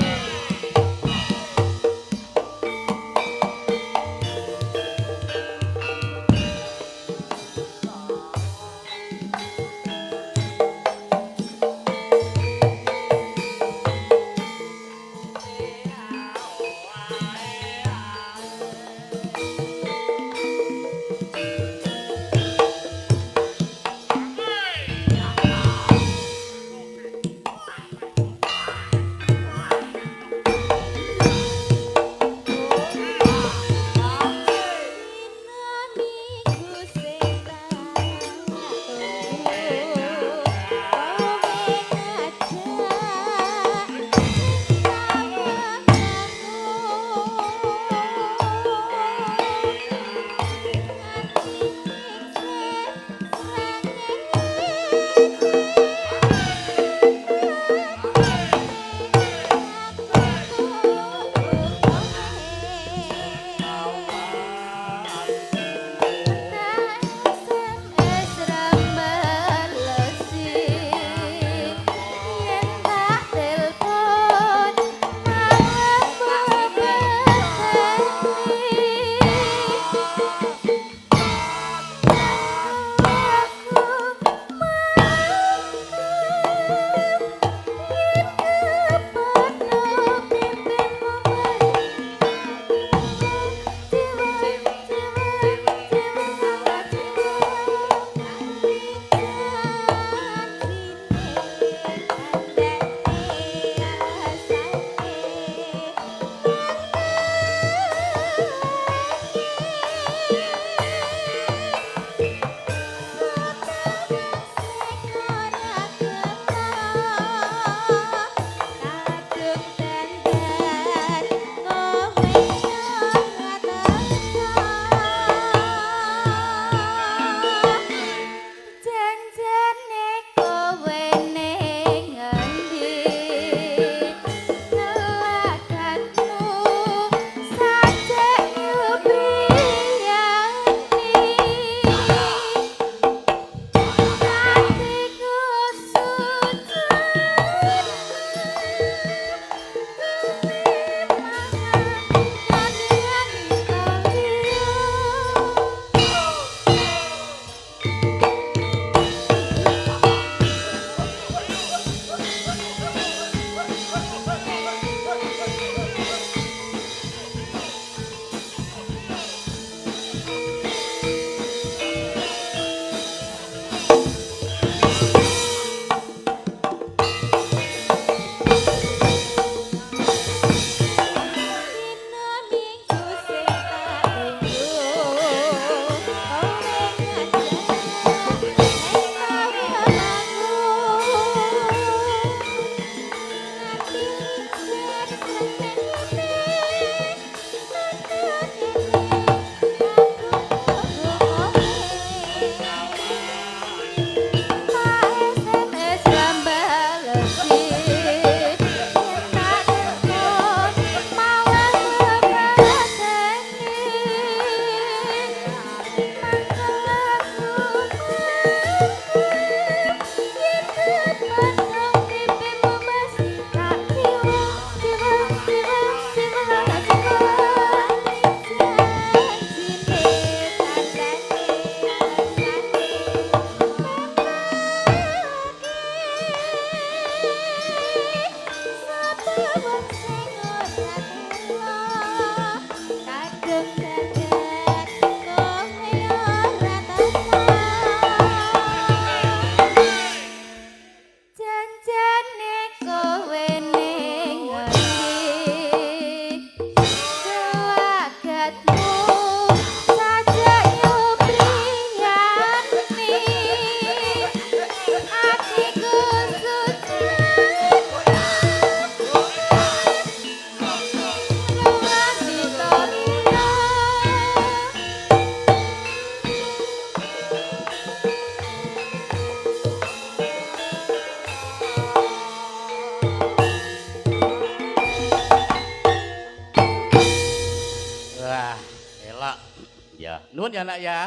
ya Nak ya.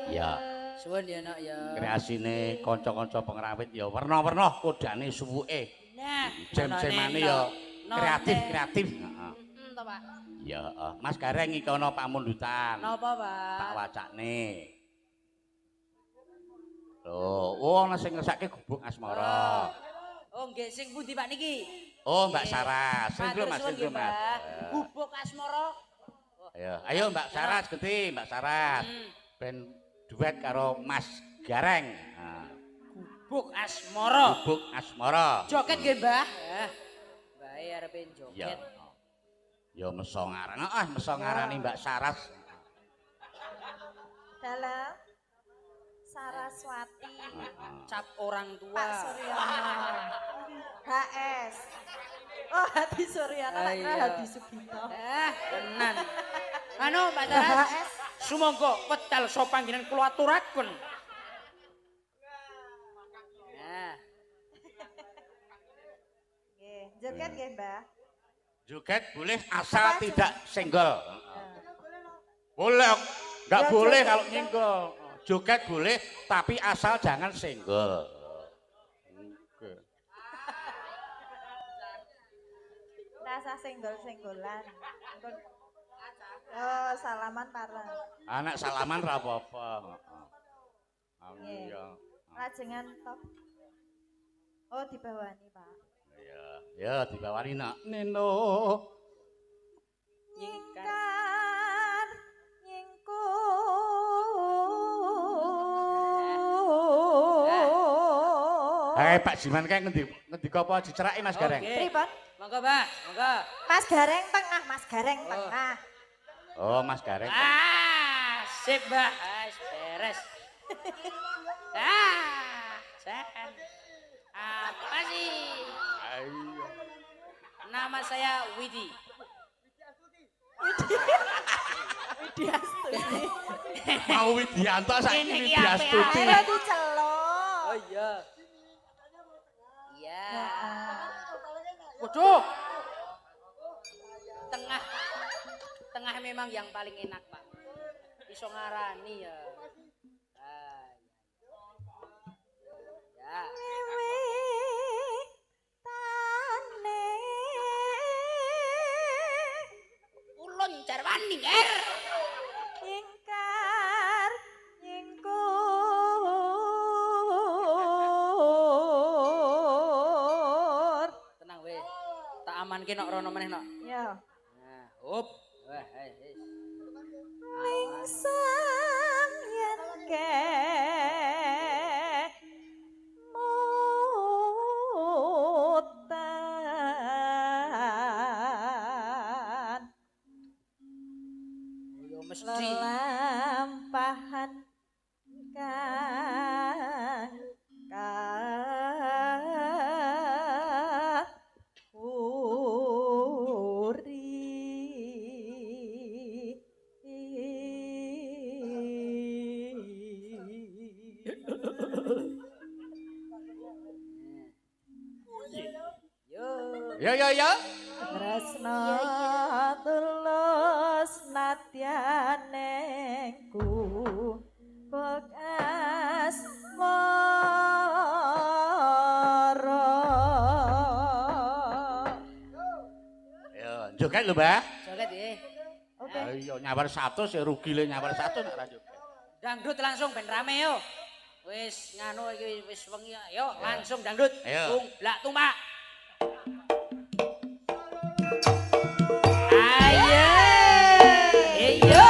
Ya. Suwun ya Nak ya. Kreasine kanca-kanca pengrawit ya werna-werna kodane suwuke. Nah, Jam-jamane ya kreatif-kreatif. Heeh. Heeh to, Pak. Ya, heeh. Mas Gareng iki ana pamundutan. Napa, Pak? Tak wacane. Lho, oh ana sing ngersake gubuk asmara. Oh, nggih sing pundi Pak niki? Oh, Mbak Saras. Sing Matur Mas, suwun sing nggih, Mas. Mbak. Gubuk asmara. Ayo, ayo Mbak Saras genti, Mbak Saras. Ben duet karo Mas Gareng. Nah, Gubuk asmara. gubuk asmara. Joget nggih, Mbah. Eh. Mbah arepe Ya. joget. Ya meso ngarani, ah meso ngarani Mbak Saras. Dalam Saraswati. Cap orang tua. Pak Suryono. HS. Oh, Hadi Suryono, tak kira Ayo. Hadi Sugito. Eh, tenan. Anu, Mbak Saras. HS. Sumangga wedal sopangginan kula aturaken. Nah, Nggih, joget nggih, Mbah. Joget boleh asal Apa, tidak senggol. Boleh, nggak Ya, boleh joget. kalau nyenggol. Joget boleh, tapi asal jangan senggol. Oke. Rasa senggol-senggolan. Oh, salaman pareng. Anak salaman ra apa-apa. Heeh. Nggih. Iya. Lajengan top. Oh, dibawani, Pak. Iya, ya dibawani nak. Neno. Nyingkar nyingkur. Eh Pak Jiman kae ngendi ngendika apa diceraki Mas Gareng? Oke. Pripun? Monggo, Mbah. Monggo. Mas Gareng tengah, Mas Gareng tengah. Oh, Mas Gareng. Ah, sip, Mbah. Ah, beres. Ah, jan. Apa sih? Ayo. Nama saya Widi. Widiastuti. Mau Widianto saiki Ini iki Widiastuti. Ayo diceluk. Oh iya. Iya. Waduh, Tengah. Tengah memang yang paling enak, Pak. Iso ngarani ya. Ah, ya. Tane. Ulun jarwani, Ger. Nyingkar nyingkur. Tenang weh. Tak amanke nok rono meneh nok. Ya. Nah, hop. Wah, eh, eh. Lingsem yen kemutan Yo mesti. lelampahan kang kahuri. Yo. Ya ya ya. Tresno tulus nadyanengku bekas moro. Ayo, joget lho, Mbah. Joget ya. Oke. Ayo nyawar 100 ya rugi le nyawar 100 nek ra joget. Dangdut langsung ben rame yo. Wis nganu iki wis wengi yo langsung dangdut. Ayo. Tung blak tumpak. Ayo. Ayo. Yo. Ayo.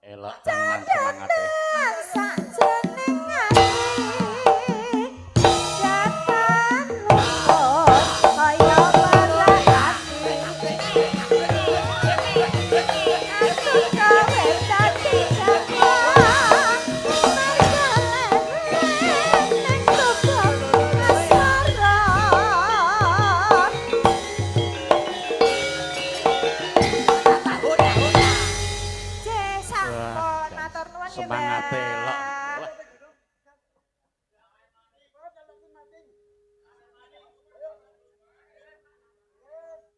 Elok tenan semangate. Sakjroning ati jatan luput kaya ati. Aku kowe dadi jago mergo ning tubuh asmara. Cek sampun matur nuwun nggih, Semangate Mbak. elok. Wah.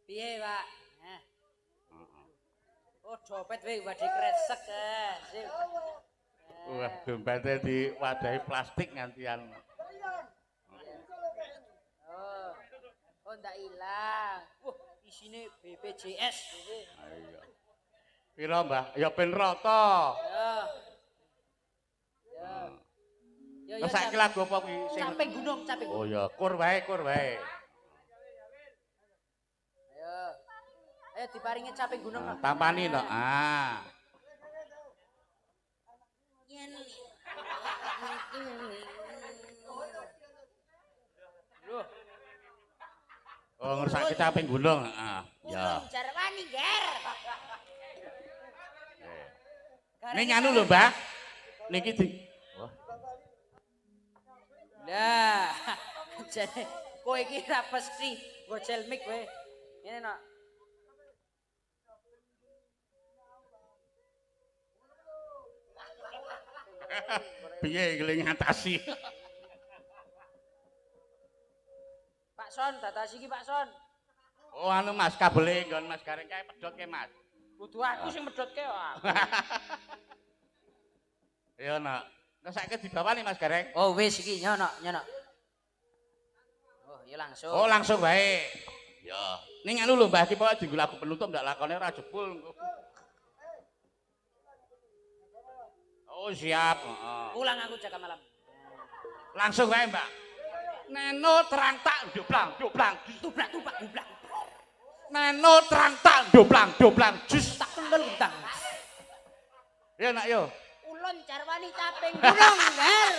Piye, Pak? Heh. Oh, dompet we wadhe kresek. Eh, sip. Wah, dompete diwadahi plastik ngantian. Oh. Oh, ndak ilang. Wah, isine BPJS. Ayo. Piro, Mbah? Ya ben rata. Ya. Ya. Ya, Lah saiki lagu apa kuwi sing Caping gunung, caping Oh gunung. ya, kur wae, kur wae. Ayo. Ayo diparingi caping gunung. Nah, tampani no. Ah. Loh, Oh, ngersake caping gunung, heeh. Ya. Jarwani, Ger. Ning anu lho, Mbah. Niki di Wah, Lah, jane kowe iki ra pasti gocel mic kowe. Ngene nok. Piye iki le ngatasi? Pak Son, datasi iki Pak Son. Oh, anu Mas, kabele nggon Mas Gareng kae pedhot ke, Mas. Kudu aku sing medhotke kok. Ayo, Nak. Lah saiki dibawani Mas Gareng. Oh, wis iki nyonok, nyonok. Oh, ya langsung. Oh, langsung wae. Ya. Ning anu lho, Mbah, iki pokoke dienggo lagu penutup ndak lakone ora jebul engko. Oh, siap, heeh. Pulang aku jaga malam. Langsung wae, Mbak. Neno terang tak jublang, jublang. Tubrak, tubrak, tubrak. Nano trang tak doplang doplang jus. Tak kendel gentang. Ya nak yo. Ulun jarwani caping gunung, Ger.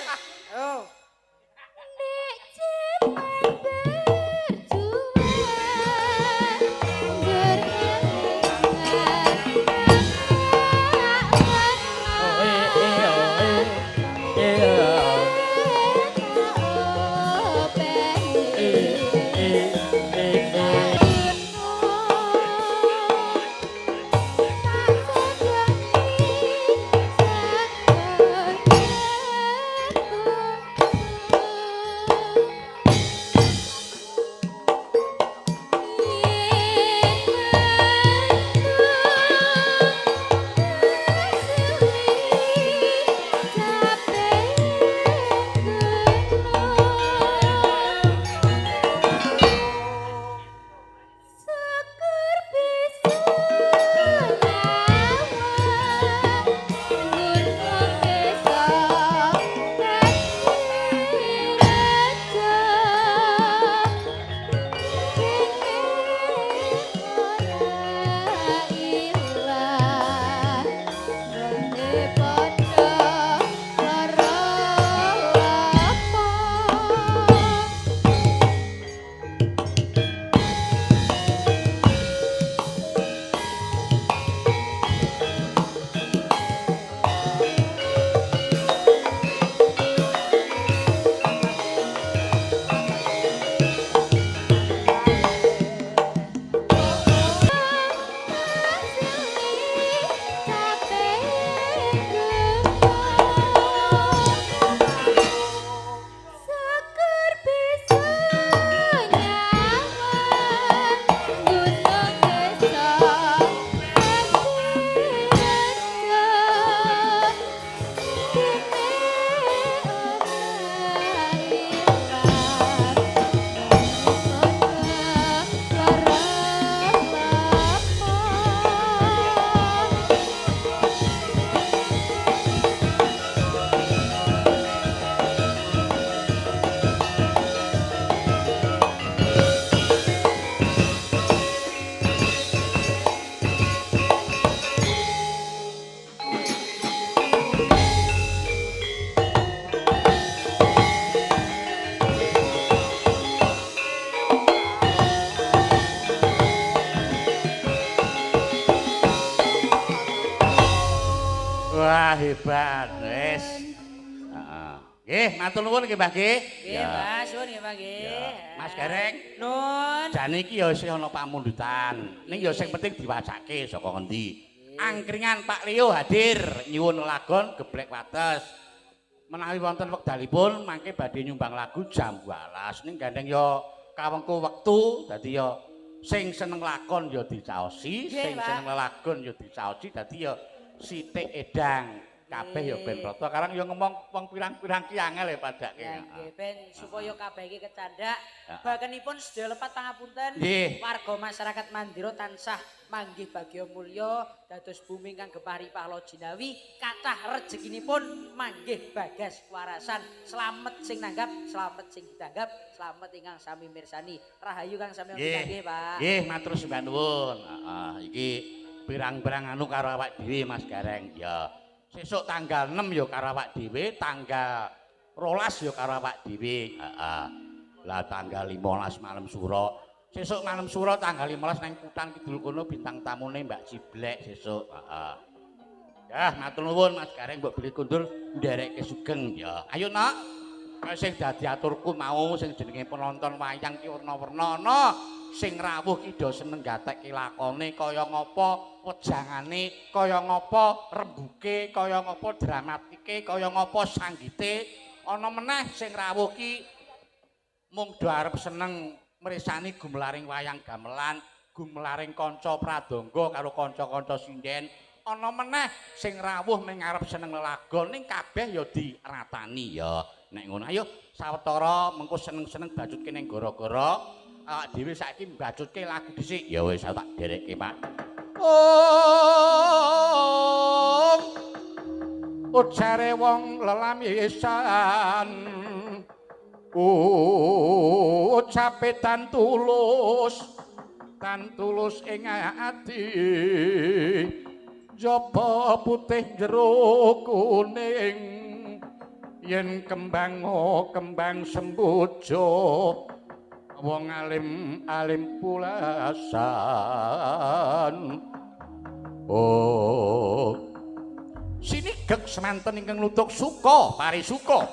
Oh. Nek cepat berjuang, Wah, hebat. Wis. Heeh. Nggih, matur nuwun nggih, Mbah nggih. Nggih, Mbah, suwun nggih, Mbah nggih. Ya. Mas Gareng, Nun. jane iki ya isih ana pamundutan. Ning ya sing penting diwacake saka ngendi. Angkringan Pak Leo hadir nyuwun lagon Geblek Wates. Menawi wonten wekdalipun mangke badhe nyumbang lagu Jambu Alas. Ning gandeng ya kawengku wektu dadi ya sing seneng lakon ya dicaosi, Nggih, sing Pak. seneng lelagon ya dicaosi dadi ya sithik edang. Kabeh ya ben rata. Karang ya ngomong wong pirang-pirang ki angel ya padake. Ya nggih ben supaya kabeh iki kecandak. Heeh. Bakenipun sedaya lepat pangapunten. Nggih. Warga masyarakat Mandira tansah manggih bagya mulya dados bumi kang gepah ripah jinawi kathah rejekinipun manggih bagas warasan. Slamet sing nanggap, slamet sing ditanggap, slamet ingkang sami mirsani. Rahayu kang sami nggih, Pak. Nggih, matur sembah nuwun. Heeh, iki pirang-pirang anu karo awak dhewe Mas Gareng. Ya. Sesuk tanggal 6 ya karo awak dhewe, tanggal 12 ya karo awak dhewe. Heeh. Lah tanggal 15 malam sura. Sesuk malam sura tanggal 15 nang Kutan Kidul kono bintang tamune Mbak Ciblek sesuk. Heeh. Ya, matur nuwun Mas Gareng mbok bilih kundur nderekke sugeng ya. Ayo nak. Kaya sing dadi aturku mau sing jenenge penonton wayang ki werna-werna ana sing rawuh ki do seneng gatekke lakone kaya ngapa wejangane, kaya ngapa rembuke, kaya ngapa dramatike, kaya ngapa sanggite. Ana meneh sing rawuh ki mung do arep seneng mresani gumelaring wayang gamelan, gumelaring kanca pradangga karo kanca-kanca sinden. Ana meneh sing rawuh mung arep seneng lelagon ning kabeh ya diratani ya. Nek ngono ayo sawetara mengko seneng-seneng bacutke ning gara-gara awak dhewe saiki mbacutke lagu dhisik. Ya wis aku tak derekke, Pak. Om ujare wong lelamisan ucape tan tulus Tan tulus ing ati, jaba putih jero kuning, yen kembang kembang sembojo, wong alim alim pulasan. Oh, sinigek semanten ingkang nutuk suka parisuka.